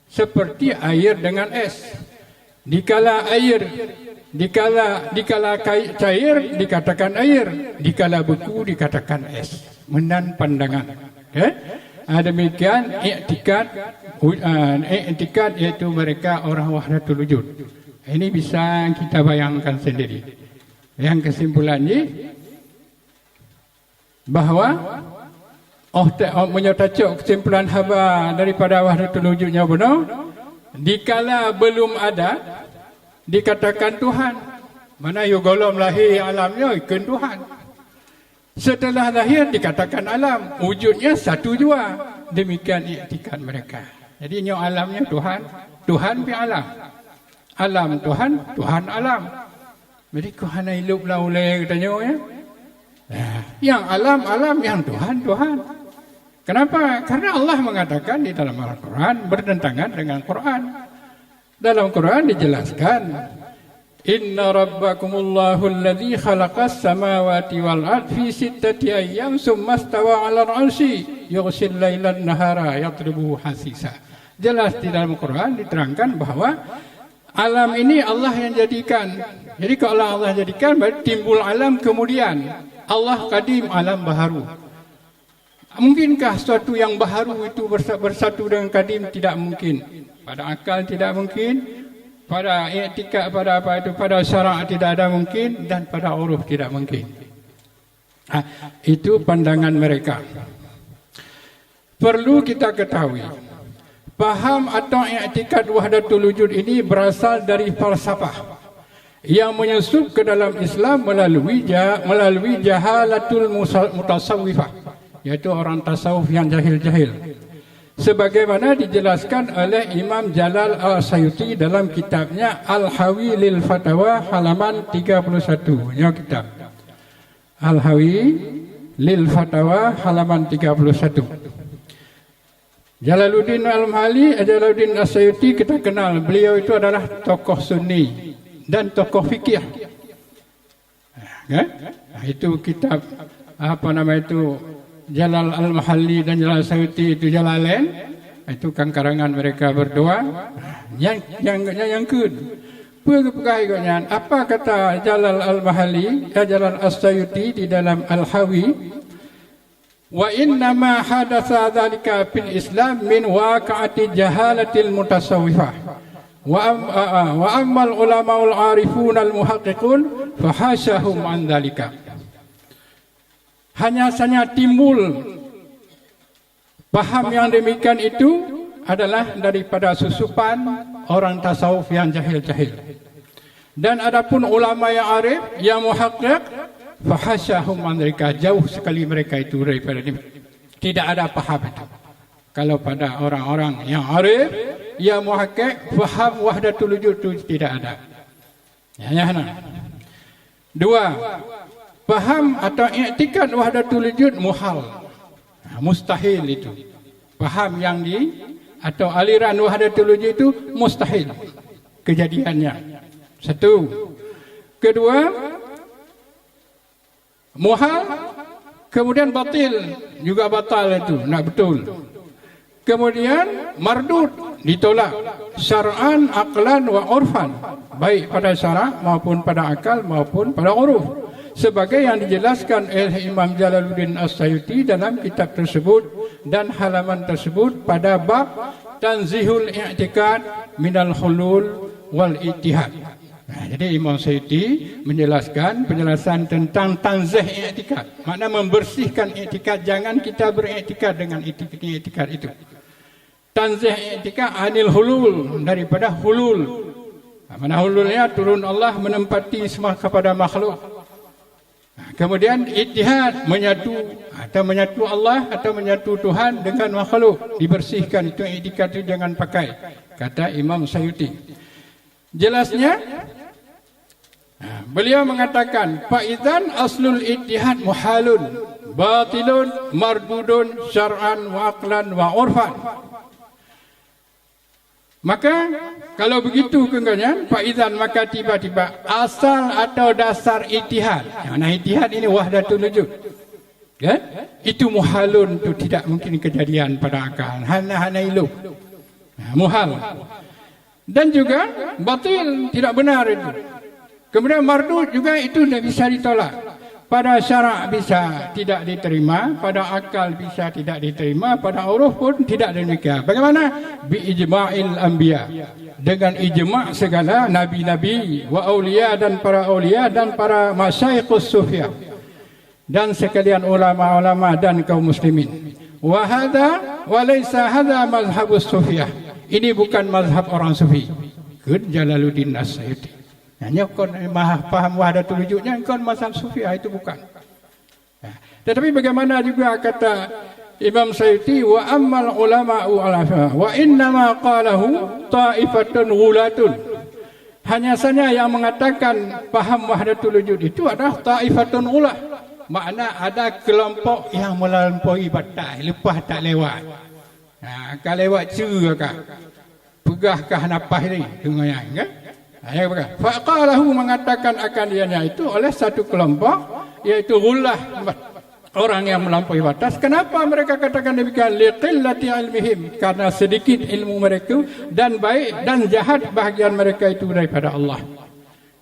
Seperti air dengan es. Dikala air, dikala, dikala kai-, cair dikatakan air, dikala beku dikatakan es. Meunan pandangan. Okey? Ah, demikian iktikad, u-, ah, iktikad iaitu mereka orang wahdatul wujud. Ini bisa kita bayangkan sendiri. Yang kesimpulan jih, bahwa, oh, te-, oh, meunyoe tacok kesimpulan haba daripada wahdatul wujud nyoe bunoe, dikala belum ada, dikatakan Tuhan. Mana yôh gohlom lahé alam nyoe ikheun Tuhan. Setelah lahir dikatakan alam, wujudnya satu jua. Demikian iktikad mereka. Jadi nyoe alam nyoe Tuhan, Tuhan pih alam. Alam Tuhan, Tuhan alam. Jadi, kok hana ilop lam ulée geutanyoe, ya? Ya, yang alam, alam, yang Tuhan, Tuhan. Kenapa? Karena Allah mengatakan di dalam Al-Quran bertentangan dengan Quran. Dalam Quran dijelaskan, Inna rabbakumullahu alladzi khalaqas samawati wal ard fi sittati ayyam tsumma stawa 'alal 'arsy yughsyil lailan nahara yatlubuhu hasisa. Jelas di dalam Quran diterangkan bahwa alam ini Allah yang jadikan. Jadi kalau Allah jadikan, berarti timbul alam kemudian. Allah kadim, alam baharu. Mungkinkah sesuatu yang baharu itu bersa-, bersatu dengan kadim? Tidak mungkin. Pada akal tidak mungkin, pada iktikad, pada apa itu, pada syarak tidak ada mungkin, dan pada uruf tidak mungkin. Ah, itu pandangan mereka. Perlu kita ketahui, paham atau iktikad wahdatul wujud ini berasal dari falsafah yang menyusup ke dalam Islam melalui ja-, melalui jahalatul musa-, mutasawwifah, yaitu orang tasawuf yang jahil-jahil. Sebagaimana dijelaskan oleh Imam Jalal As-Sayuti dalam kitabnya Al-Hawi lil Fatawa halaman tiga puluh satu. Nyoe kitab Al-Hawi lil Fatawa halaman tiga puluh satu. Jalaluddin Al-Mahali, Jalaluddin As-Sayuti kita kenal, beliau itu adalah tokoh Sunni dan tokoh fikih. Kan? Nah, itu kitab, apa nama itu, Jalal Al-Mahali dan Jalal Sayuti itu Jalalain, itu kan karangan mereka berdua. Yang yang yang, yang keun. Peue geupeugah gobnyan? Apa kata Jalal Al-Mahali, eh, Jalal As-Sayuti di dalam Al-Hawi? Wa innama hadatsa dzalika fil Islam min waqi'ati jahalatil mutasawwifah. Wa am-, a, a, wa ammal ulamaul arifun al muhaqqiqun fa hasyahum an dzalika. Hanya saja timbul paham yang demikian itu adalah daripada susupan orang tasawuf yang jahil-jahil. Dan adapun ulama yang arif, yang muhaqqiq, fa hasyahum an dzalika, jauh sekali mereka itu daripada ini. Tidak ada paham itu. Kalau pada orang-orang yang arif, yang muhaqqiq, faham wahdatul wujud itu tidak ada. Ya, ya, nah. Dua, paham atau iktikad wahdatul wujud muhal. Nah, mustahil itu. Paham yang di atau aliran wahdatul wujud itu mustahil kejadiannya. Satu. Kedua, muhal, kemudian batil, juga batal itu, nak betul. Kemudian mardud, ditolak, syar'an, aqlan, wa urfan, baik pada syarak maupun pada akal maupun pada uruf. Sebagai yang dijelaskan oleh Imam Jalaluddin As-Sayuti dalam kitab tersebut dan halaman tersebut pada bab tanzihul i'tikad minal hulul wal ittihad. Nah, jadi Imam Sayuti menjelaskan penjelasan tentang tanzih iktikad. Makna membersihkan iktikad, jangan kita beriktikad dengan iktikad itu. Tanzih iktikad anil hulul, daripada hulul. Nah, mana hululnya turun Allah menempati semua kepada makhluk. Nah, kemudian ittihad, menyatu, atau menyatu Allah atau menyatu Tuhan dengan makhluk, dibersihkan itu iktikad itu jangan pakai, kata Imam Sayuti. Jelasnya, nah, beliau mengatakan, "Fa idzan aslul ittihad muhalun, batilun, mardudun, syar'an, wa aqlan, wa urfan." Maka, kalau begitu keunggahnyan, fa idzan, maka tiba-tiba asal atau dasar ittihad. Yang mana ittihad ini wahdatul wujud. Kan? Itu muhalun tu tidak mungkin kejadian pada akal. Hana-hana ilok. Nah, muhal. Dan juga batil, tidak benar itu. Kemudian mardud juga itu tidak bisa ditolak. Pada syarak bisa tidak diterima, pada akal bisa tidak diterima, pada uruf pun tidak demikian. Bagaimana? Bi ijma'il anbiya. Dengan ijma' segala nabi-nabi, wa aulia dan para aulia dan para masyayikhus sufiyah. Dan sekalian ulama-ulama dan kaum muslimin. Wa hadza wa laisa hadza mazhabus sufiyah. Ini bukan mazhab orang sufi. Kheun Jalaluddin As-Sayuti. Hanya kon maha-, paham wahdatul wujud nyan kon mazhab sufiyah, itu bukan. Nah, tetapi bagaimana juga kata Imam Sayuti, "Wa ammal ulama'u al-afa, wa innama qalahu ta'ifatun ghulatun." Hanya saja yang mengatakan paham wahdatul wujud itu adalah ta'ifatun ghulah. Makna ada kelompok yang melampaui batas, lepas tak lewat. Ha, ka lewat ceue ka. Peugah ka hana paih ni, teungoh nyan, kan? Nah, yang berkata, faqalahu, mengatakan akan dianya itu oleh satu kelompok, yaitu ghullah, orang yang melampaui batas. Kenapa mereka katakan demikian? Liqillati ilmihim, karena sedikit ilmu mereka dan baik dan jahat bahagian mereka itu daripada Allah.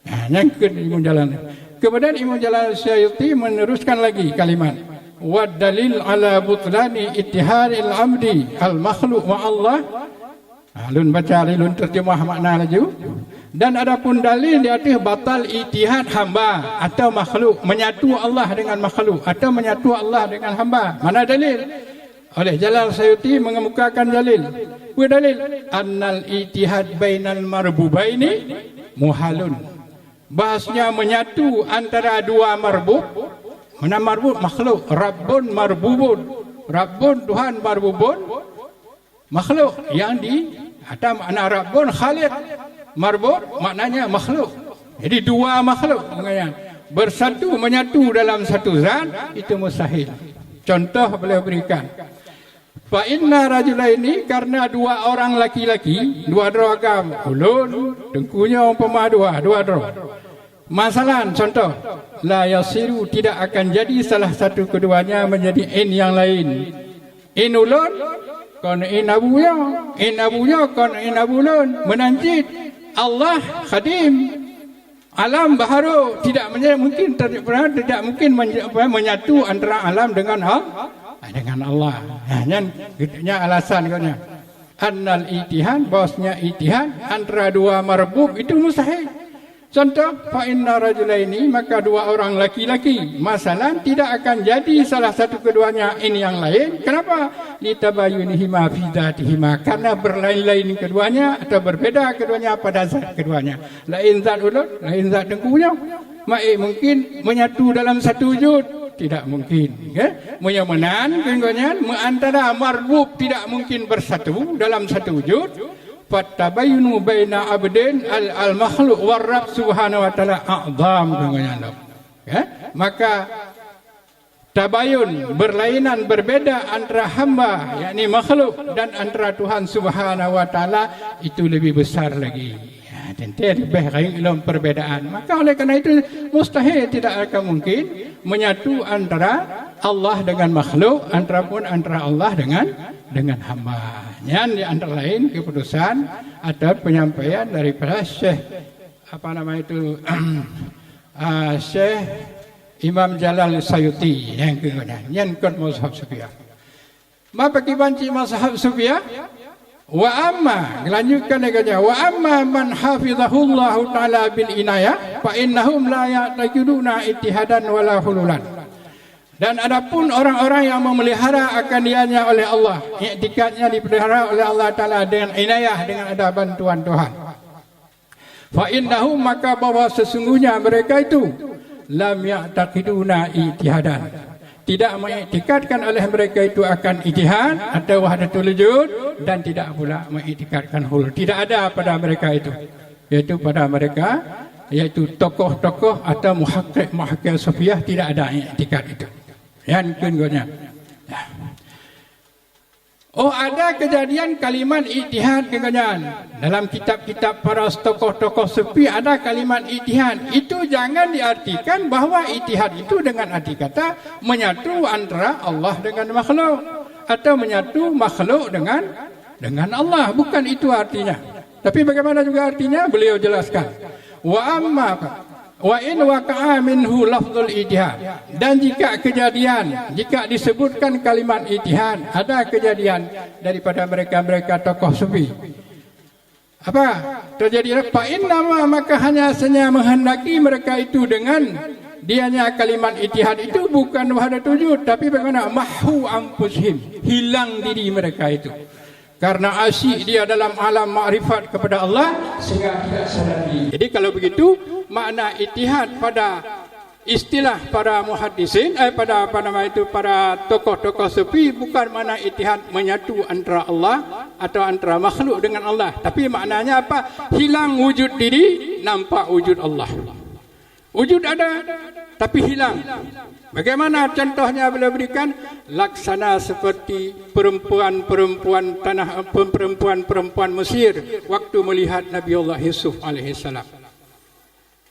Nah, nyang keu Imam Jalal. Kemudian Imam Jalal Suyuti meneruskan lagi kalimat, wa dalil ala butlani ittihadil abdi al makhluk ma Allah. Ha, lôn baca lé, lôn terjemah makna laju. Dan adapun dalil di ateueh batal itihad hamba atau makhluk, menyatu Allah dengan makhluk atau menyatu Allah dengan hamba. Mana dalil? Oleh Jalal Sayuti mengemukakan dalil. Apa dalil? Annal itihad bainal marbubaini muhalun. Bahasnya menyatu antara dua marbub. Mana marbub? Makhluk. Rabbun marbubun. Rabbun Tuhan, marbubun makhluk yang di, atau makna Rabbun khaliq, marbub maknanya makhluk. Jadi dua makhluk maknanya bersatu, menyatu dalam satu zat, itu mustahil. Contoh beliau berikan, fa inna rajulaini, karena dua orang laki-laki, dua droe agam, ulôn, Teungku nyoe umpama dua, dua droe. Masalan, contoh, la yasiru, tidak akan jadi salah satu keduanya menjadi in yang lain. In ulôn kon in abu nyoe, in abu nyoe kon in abu lôn. Meunan cit Allah khadim, alam baharu tidak menye-, mungkin ter-, tidak mungkin menye-, apa, menyatu antara alam dengan Al-, dengan Allah. Nah, nyan, nyan alasan katanya. Annal itihad, bahwasanya itihad antara dua marbub itu mustahil. Contoh, fa inna rajulaini, maka dua orang laki-laki, masalan, tidak akan jadi salah satu keduanya in yang lain. Kenapa? Litabayunihima fi dzatihima, karena berlain-lain keduanya atau berbeda keduanya pada zat keduanya. Lain zat ulôn, lain zat Teungku nyoe. Maé mungkin menyatu dalam satu wujud? Tidak mungkin, ya. Meunyoe meunan, keu gobnyan, meuantara marbub tidak mungkin bersatu dalam satu wujud. Fattabayunu baina abdin al, al makhluk war Rabb subhanahu wa ta'ala a'zam, keu gobnyan. Ya? Maka tabayun, berlainan, berbeda antara hamba, yakni makhluk, dan antara Tuhan Subhanahu wa Ta'ala, itu lebih besar lagi. Ya, tentu lebih rayeuk lom perbedaan. Maka oleh karena itu, mustahil, tidak akan mungkin menyatu antara Allah dengan makhluk, antara pun antara Allah dengan, dengan hamba. Nyan di antara lain keputusan atau penyampaian daripada Syekh, apa nama itu, ah, Syekh Imam Jalal Sayuti nyang keu nyan, nyan kon mazhab Sufiyah. Ma pakriban cit mazhab Sufiyah? Wa amma, lanjutkan lagèe nyan, wa amma man hafizahullahu ta'ala bil inayah, fa innahum la ya'taqiduna ittihadan wala hululan. Dan adapun orang-orang yang memelihara akan dianya oleh Allah, iktikadnya dipelihara oleh Allah Ta'ala dengan inayah, dengan ada bantuan Tuhan. Fa innahum, maka bahwa sesungguhnya mereka itu, lam ya'taqiduna ittihadan, tidak mengiktikadkan oleh mereka itu akan ittihad atau wahdatul wujud, dan tidak pula mengiktikadkan hulul. Tidak ada pada mereka itu, yaitu pada mereka, yaitu tokoh-tokoh atau muhakik-muhakik Sufiyah, tidak ada iktikad itu. Nyan keu gobnyan. Oh, ada kejadian kalimat ittihad keu gobnyan. Dalam kitab-kitab para tokoh-tokoh Sufi ada kalimat ittihad. Itu jangan diartikan bahwa ittihad itu dengan arti kata menyatu antara Allah dengan makhluk atau menyatu makhluk dengan, dengan Allah. Bukan itu artinya. Tapi bagaimana juga artinya, beliau jelaskan. Wa amma, wa in waqa'a minhu lafzul ittihad. Dan jika kejadian, jika disebutkan kalimat ittihad, ada kejadian daripada mereka-mereka tokoh Sufi. Apa terjadi? Fa innama, maka hanya saja menghendaki mereka itu dengan dianya kalimat ittihad itu bukan wahdatul wujud, tapi bagaimana? Mahwu anfusihim, hilang diri mereka itu. Karena asyik dia dalam alam makrifat kepada Allah, sehingga tidak sadar diri. Jadi, kalau begitu, makna ittihad pada istilah para muhaddisin, eh, pada, apa nama itu, para tokoh-tokoh Sufi, bukan makna ittihad menyatu antara Allah atau antara makhluk dengan Allah. Tapi maknanya apa? Hilang wujud diri, nampak wujud Allah. Wujud ada, tapi hilang. Bagaimana contohnya beliau berikan? Laksana seperti perempuan-perempuan tanah, perempuan-perempuan Mesir waktu melihat Nabi Allah Yusuf alaihissalam.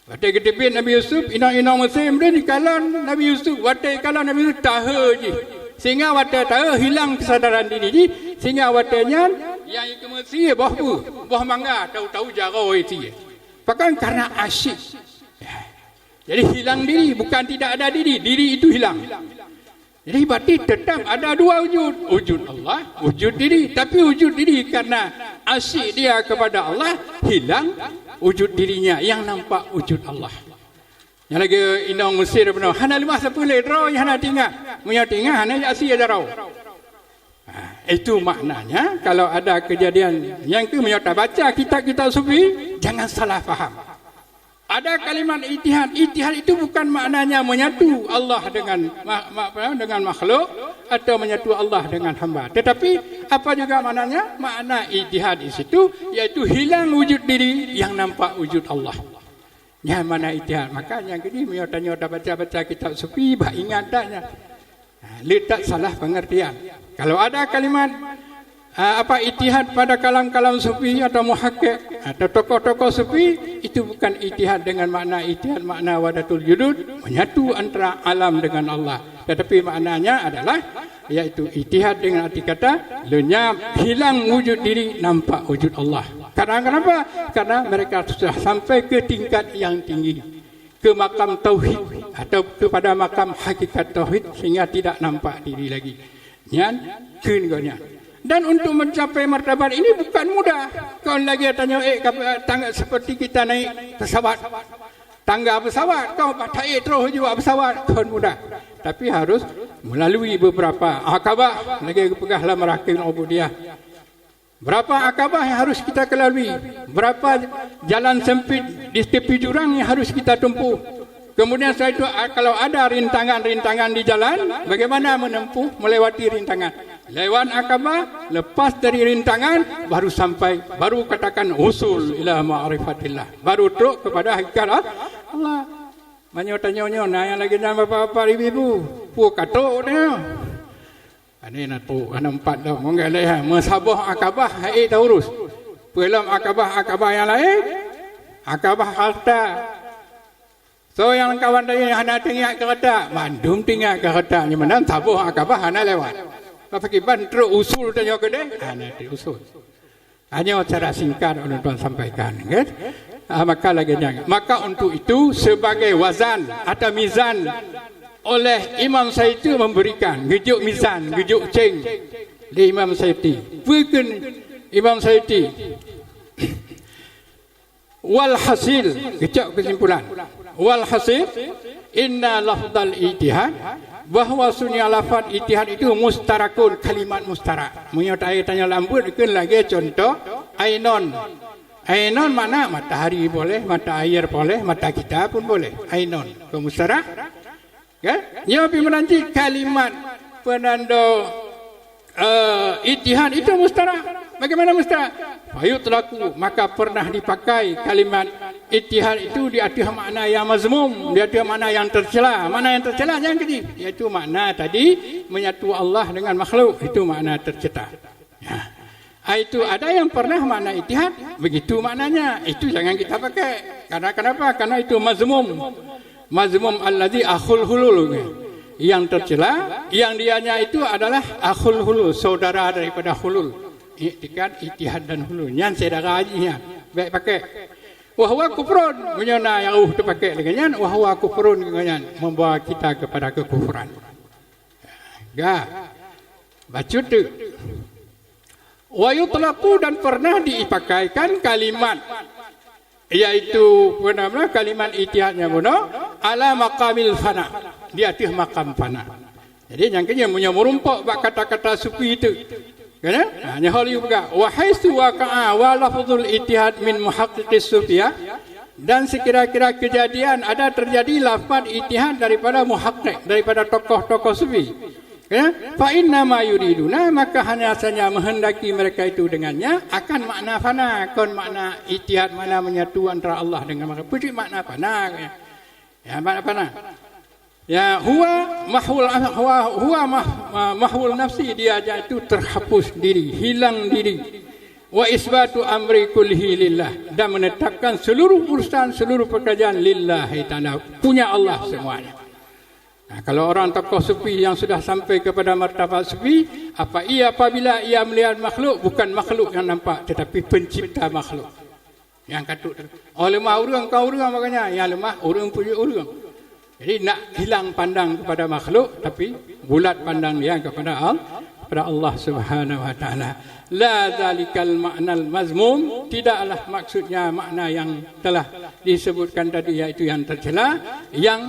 Watée geuteubiet Nabi Yusuf, inong-inong Mesir meunan jikalon Nabi Yusuf. Watée jikalon Nabi Yusuf, tahe jih. Sehingga watée tahe, hilang kesadaran diri jih. Sehingga watée nyan, nyang ikeu Mesir boh peue? Boh mangga, tahu-tahu jaroe itie. Pakon? Karena asyik. Jadi hilang diri, bukan tidak ada diri. Diri itu hilang. Jadi berarti tetap ada dua wujud. Wujud Allah, wujud diri. Tapi wujud diri karena asyik dia kepada Allah, hilang wujud dirinya yang nampak wujud Allah. Nyang lagée inong Mesir bunoe, hana leumah sapeue lé, droe hana teuingat. Meunyoe teuingat, hana jak sie jaroe. Ha, itu maknanya, kalau ada kejadian nyang keu meunyoe tabaca kitab-kitab sufi, jangan salah faham. Ada kalimat ittihad. Ittihad itu bukan maknanya menyatu Allah dengan ma-, ma-, apa, dengan makhluk atau menyatu Allah dengan hamba. Tetapi apa juga maknanya? Makna ittihad di situ yaitu hilang wujud diri yang nampak wujud Allah. Nyan makna ittihad. Maka nyang keuji meunyoe tanyoe tabaca-baca kitab sufi, bah ingat dak nyan. Ha, le that salah pengertian. Kalau ada kalimat, ha, apa, ittihad pada kalam-kalam sufi atau muhakkik atau tokoh-tokoh sufi, itu bukan ittihad dengan makna ittihad makna wahdatul wujud, menyatu antara alam dengan Allah. Tetapi maknanya adalah, yaitu ittihad dengan arti kata lenyap, hilang wujud diri, nampak wujud Allah. Karena kenapa? Karena mereka sudah sampai ke tingkat yang tinggi, ke makam tauhid atau kepada makam hakikat tauhid, sehingga tidak nampak diri lagi. Nyan kheun geuh nyan. Dan untuk mencapai martabat ini bukan mudah. Kon lagée tanyoe ék kap-, tang-, seperti kita naik pesawat. Tangga pesawat, kon bah taék troh ju bak pesawat, kon mudah. Tapi harus melalui beberapa akabah, lagée geupeugah lam Maraqil Ubudiyah. Berapa akabah yang harus kita kelalui? Berapa jalan sempit di tepi jurang yang harus kita tempuh? Kemudian setelah itu, a-, kalau ada rintangan-rintangan di jalan, bagaimana menempuh, melewati rintangan? Lewat akabah, lepas dari rintangan, baru sampai, baru katakan usul ila ma'rifatillah. Baru trok kepada hakikat Allah. Meunyoe tanyoe nyoe, na nyang lagée nyan bapak-bapak, ibu-ibu, peue ka trok nyoe? Ane na trok, hana empat dah. Mungkin lé, ha, meusaboh akabah, hai taurus. Peue lom akabah-akabah nyang laén? Akabah harta. Soe nyang kawan tadi nyang hana teuingat keu harta? Mandum teuingat keu harta. Nyoe meunan saboh akabah hana lewat. Tapi kiban trok usul tanyoe keudeh? Hana teuusul. Hanya secara singkat ulôn tuan sampaikan, kan? Ah, maka lagée nyan. Maka untuk itu, sebagai wazan atau mizan oleh Imam Syafi'i memberikan, geujok mizan, geujok ceng lé Imam Syafi'i. Peue kheun Imam Syafi'i? Walhasil, geucok keusimpulan. Walhasil, inna lafzal ittihad, bahwasanya lafaz ittihad itu mustarakun, kalimat mustarak. Meunyoe ta-, tanyoe lambeuet, kheun lagée contoh, ainon. Ainon makna matahari boleh, mata air boleh, mata kita pun boleh. Ainon, keu mustarak. Kan? Nyoe pih meunan cit kalimat peunando, eh, ittihad itu mustarak. Bagaimana mustarak? Fayutlaqu, maka pernah dipakai kalimat ittihad itu di ateueh makna yang mazmum, di ateueh makna yang tercela. Makna yang tercela nyang keuji, yaitu makna tadi menyatu Allah dengan makhluk, itu makna tercela. Ya. Ah, itu ada yang pernah makna ittihad, begitu maknanya. Itu jangan kita pakai. Karena kenapa? Karena itu mazmum. Mazmum alladzi akhul hulul. Yang tercela, yang dianya itu adalah akhul hulul, saudara daripada hulul. Iktikad, ittihad dan hulul. Nyan saudara jih nyan. Baik pakai. Wa huwa kufrun. Meunyoe na nyang reuh teupakai lagée nyan, wa huwa kufrun lagée nyan. Membawa kita kepada kekufuran. Ga. Bacut tu. Wa yutlaqu, dan pernah dipakaikan kalimat, yaitu, apa nama, kalimat ittihadnya bunoe, ala maqamil fana, di ateueh makam fana. Jadi nyang keuh nyan meunyoe meurumpok bak kata-kata sufi tu. Kan? Ha, nyoe hal yu peugah, wa haitsu waqa'a wa lafzul ittihad min muhaqqiqis sufiyah, dan sekira-kira kejadian ada terjadi lafaz ittihad daripada muhaqqiq, daripada tokoh-tokoh sufi. Ya, fa inna ma yuriduna, maka hanya saja menghendaki mereka itu dengannya akan makna fana, kon makna ittihad, makna menyatu antara Allah dengan makhluk. Peue cit makna fana? Ya, makna fana. Ya, huwa mahwul, huwa, huwa mah-, ma-, mahwul nafsi, dia itu terhapus diri, hilang diri. Wa isbatu amri kullihi lillah, dan menetapkan seluruh urusan, seluruh pekerjaan lillahi ta'ala, punya Allah semuanya. Nah, kalau orang tokoh sufi yang sudah sampai kepada martabat sufi, apa ia apabila ia melihat makhluk, bukan makhluk yang nampak, tetapi pencipta makhluk. Nyang ka trok. Oh, leumah ureuëng, kon ureuëng, makanya nyang leumah ureuëng, peue jeuet ureuëng. Jadi, nak hilang pandang kepada makhluk, tapi bulat pandang dia kepada Al-, kepada Allah Subhanahu wa Taala. La zalikal ma'nal mazmum, tidaklah maksudnya makna yang telah disebutkan tadi, yaitu yang tercela, yang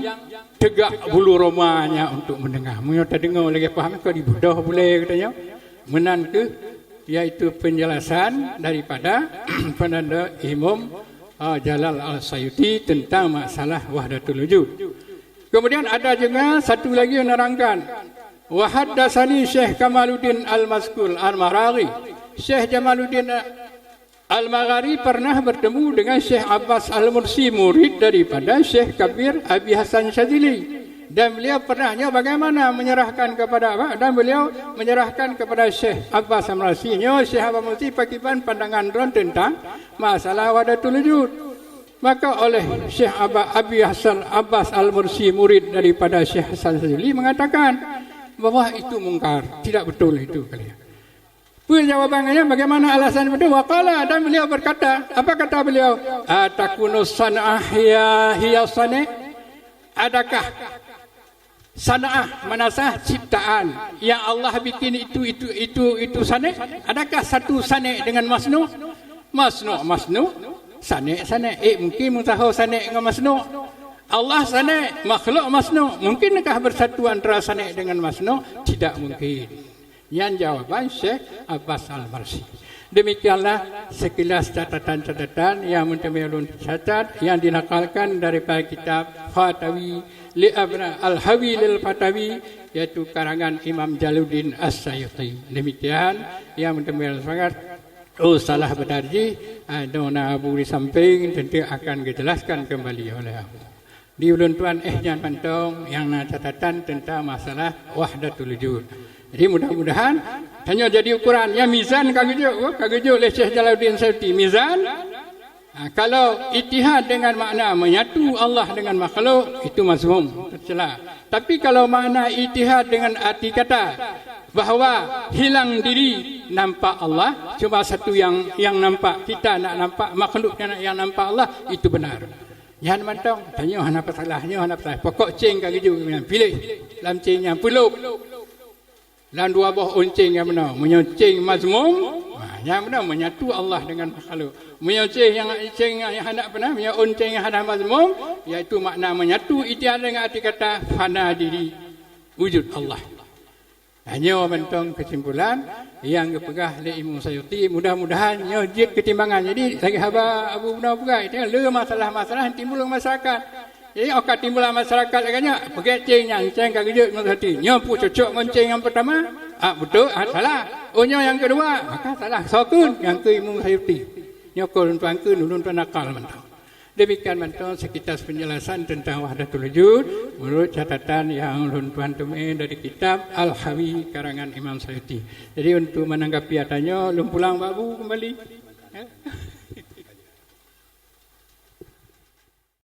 tegak bulu romanya untuk mendengar. Meunyoe tadeungoe lagée paham, kok dibudoh bulée katanya. Meunan keuh, yaitu penjelasan daripada penanda Imam, ah, Jalal Al-Sayuti tentang masalah wahdatul wujud. Kemudian ada juga satu lagi menerangkan, wa haddatsani Syekh Kamaluddin Al-Mazkur Al-Maghrari. Syekh Jamaluddin Al-Maghrari pernah bertemu dengan Syekh Abbas Al-Mursi, murid daripada Syekh Kabir Abi Hasan Syadzili. Dan beliau pernah, nyoe bagaimana menyerahkan kepada apa? Dan beliau menyerahkan kepada Syekh Abbas Al-Mursi. Nyoe Syekh Abbas Mursi, pakiban pandangan droen tentang masalah wahdatul wujud. Maka oleh Syekh Abba-, Abi Hasan Abbas Al-Mursi, murid daripada Syekh Hasan Syadzili, mengatakan bahwa itu mungkar, tidak betul itu, kalian. Peue jawabannya? Bagaimana alasan betul? Waqala, dan beliau berkata, apa kata beliau? Atakunu san'ah hiya, hiya sani'? Adakah san'ah, manasah ciptaan yang Allah bikin itu, itu, itu, itu sani'? Adakah satu sani' dengan masnu'? Masnu', masnu', sani', sani'. Eh, mungkin meusaho sani' dengan masnu'. Allah sani', makhluk masnu'. Mungkinkah bersatu antara sani' dengan masnu'? Tidak mungkin. Nyan jawaban Syekh Abbas Al-Marsi. Demikianlah sekilas catatan-catatan yang meuteumé ulôn catat, yang dinakalkan daripada kitab Fatawi li Abna Al-Hawi lil Fatawi, yaitu karangan Imam Jaluddin As-Sayuti. Demikian yang meuteumé ulôn semangat. Oh, salah beudar jih, ah, dona Abu di samping, tentu akan dijelaskan kembali oleh Abu. Di ulôn tuan, eh, nyan mantong nyang na catatan tentang masalah wahdatul wujud. Jadi, mudah-mudahan tanyoe jadi ukuran. Ya, mizan ka geujok, oh, ka geujok lé Syekh Jalaluddin Suyuti. Mizan, ha, kalau ittihad dengan makna menyatu Allah dengan makhluk, itu mazmum, tercela. Tapi kalau makna ittihad dengan arti kata bahwa hilang diri, nampak Allah, cuma satu yang, yang nampak, kita nak nampak, makhluk yang, yang nampak Allah, itu benar. Nyan mantong, tanyoe hana pasalah, nyoe hana pasalah. Pokok céng ka geujok nyan, piléh lam céng nyan, peulop. Lam dua boh ôn céng nyang meunoe. Meunyoe céng mazmum, ha, nyang meunoe menyatu Allah dengan makhluk. Meunyoe céng nyang, céng nyang hana, apa na, meunyoe ôn céng nyang hana mazmum, yaitu makna menyatu ittihad dengan arti kata fana diri wujud Allah. Nah, nyoe mantong kesimpulan nyang geupeugah lé Imam Sayuti. Mudah-mudahan nyoe jeuet keutimbangan. Jadi, lagée haba Abu Bunoe peugah, itu le masalah-masalah timbul lam masyarakat. Jadi, oh ka timbul lam masyarakat lagée nyoe, peugét céng nyang céng ka geujok Imam Sayuti. Nyoe peue cocok ngon céng nyang peurtama? Ah, beutôi, ah, salah. Oh, nyoe nyang keudua, maka salah. Soe kheun? Nyang kheun Imam Sayuti. Nyoe kon ulôn tuan kheun, ulôn tuan nakal mantong. Demikian mantong sekitas penjelasan tentang wahdatul wujud menurut catatan yang ulôn tuan teumé dari kitab Al-Hawi karangan Imam Sayuti. Jadi, untuk menanggapi ata nyoe, lôn pulang bak Abu kembali. Ya.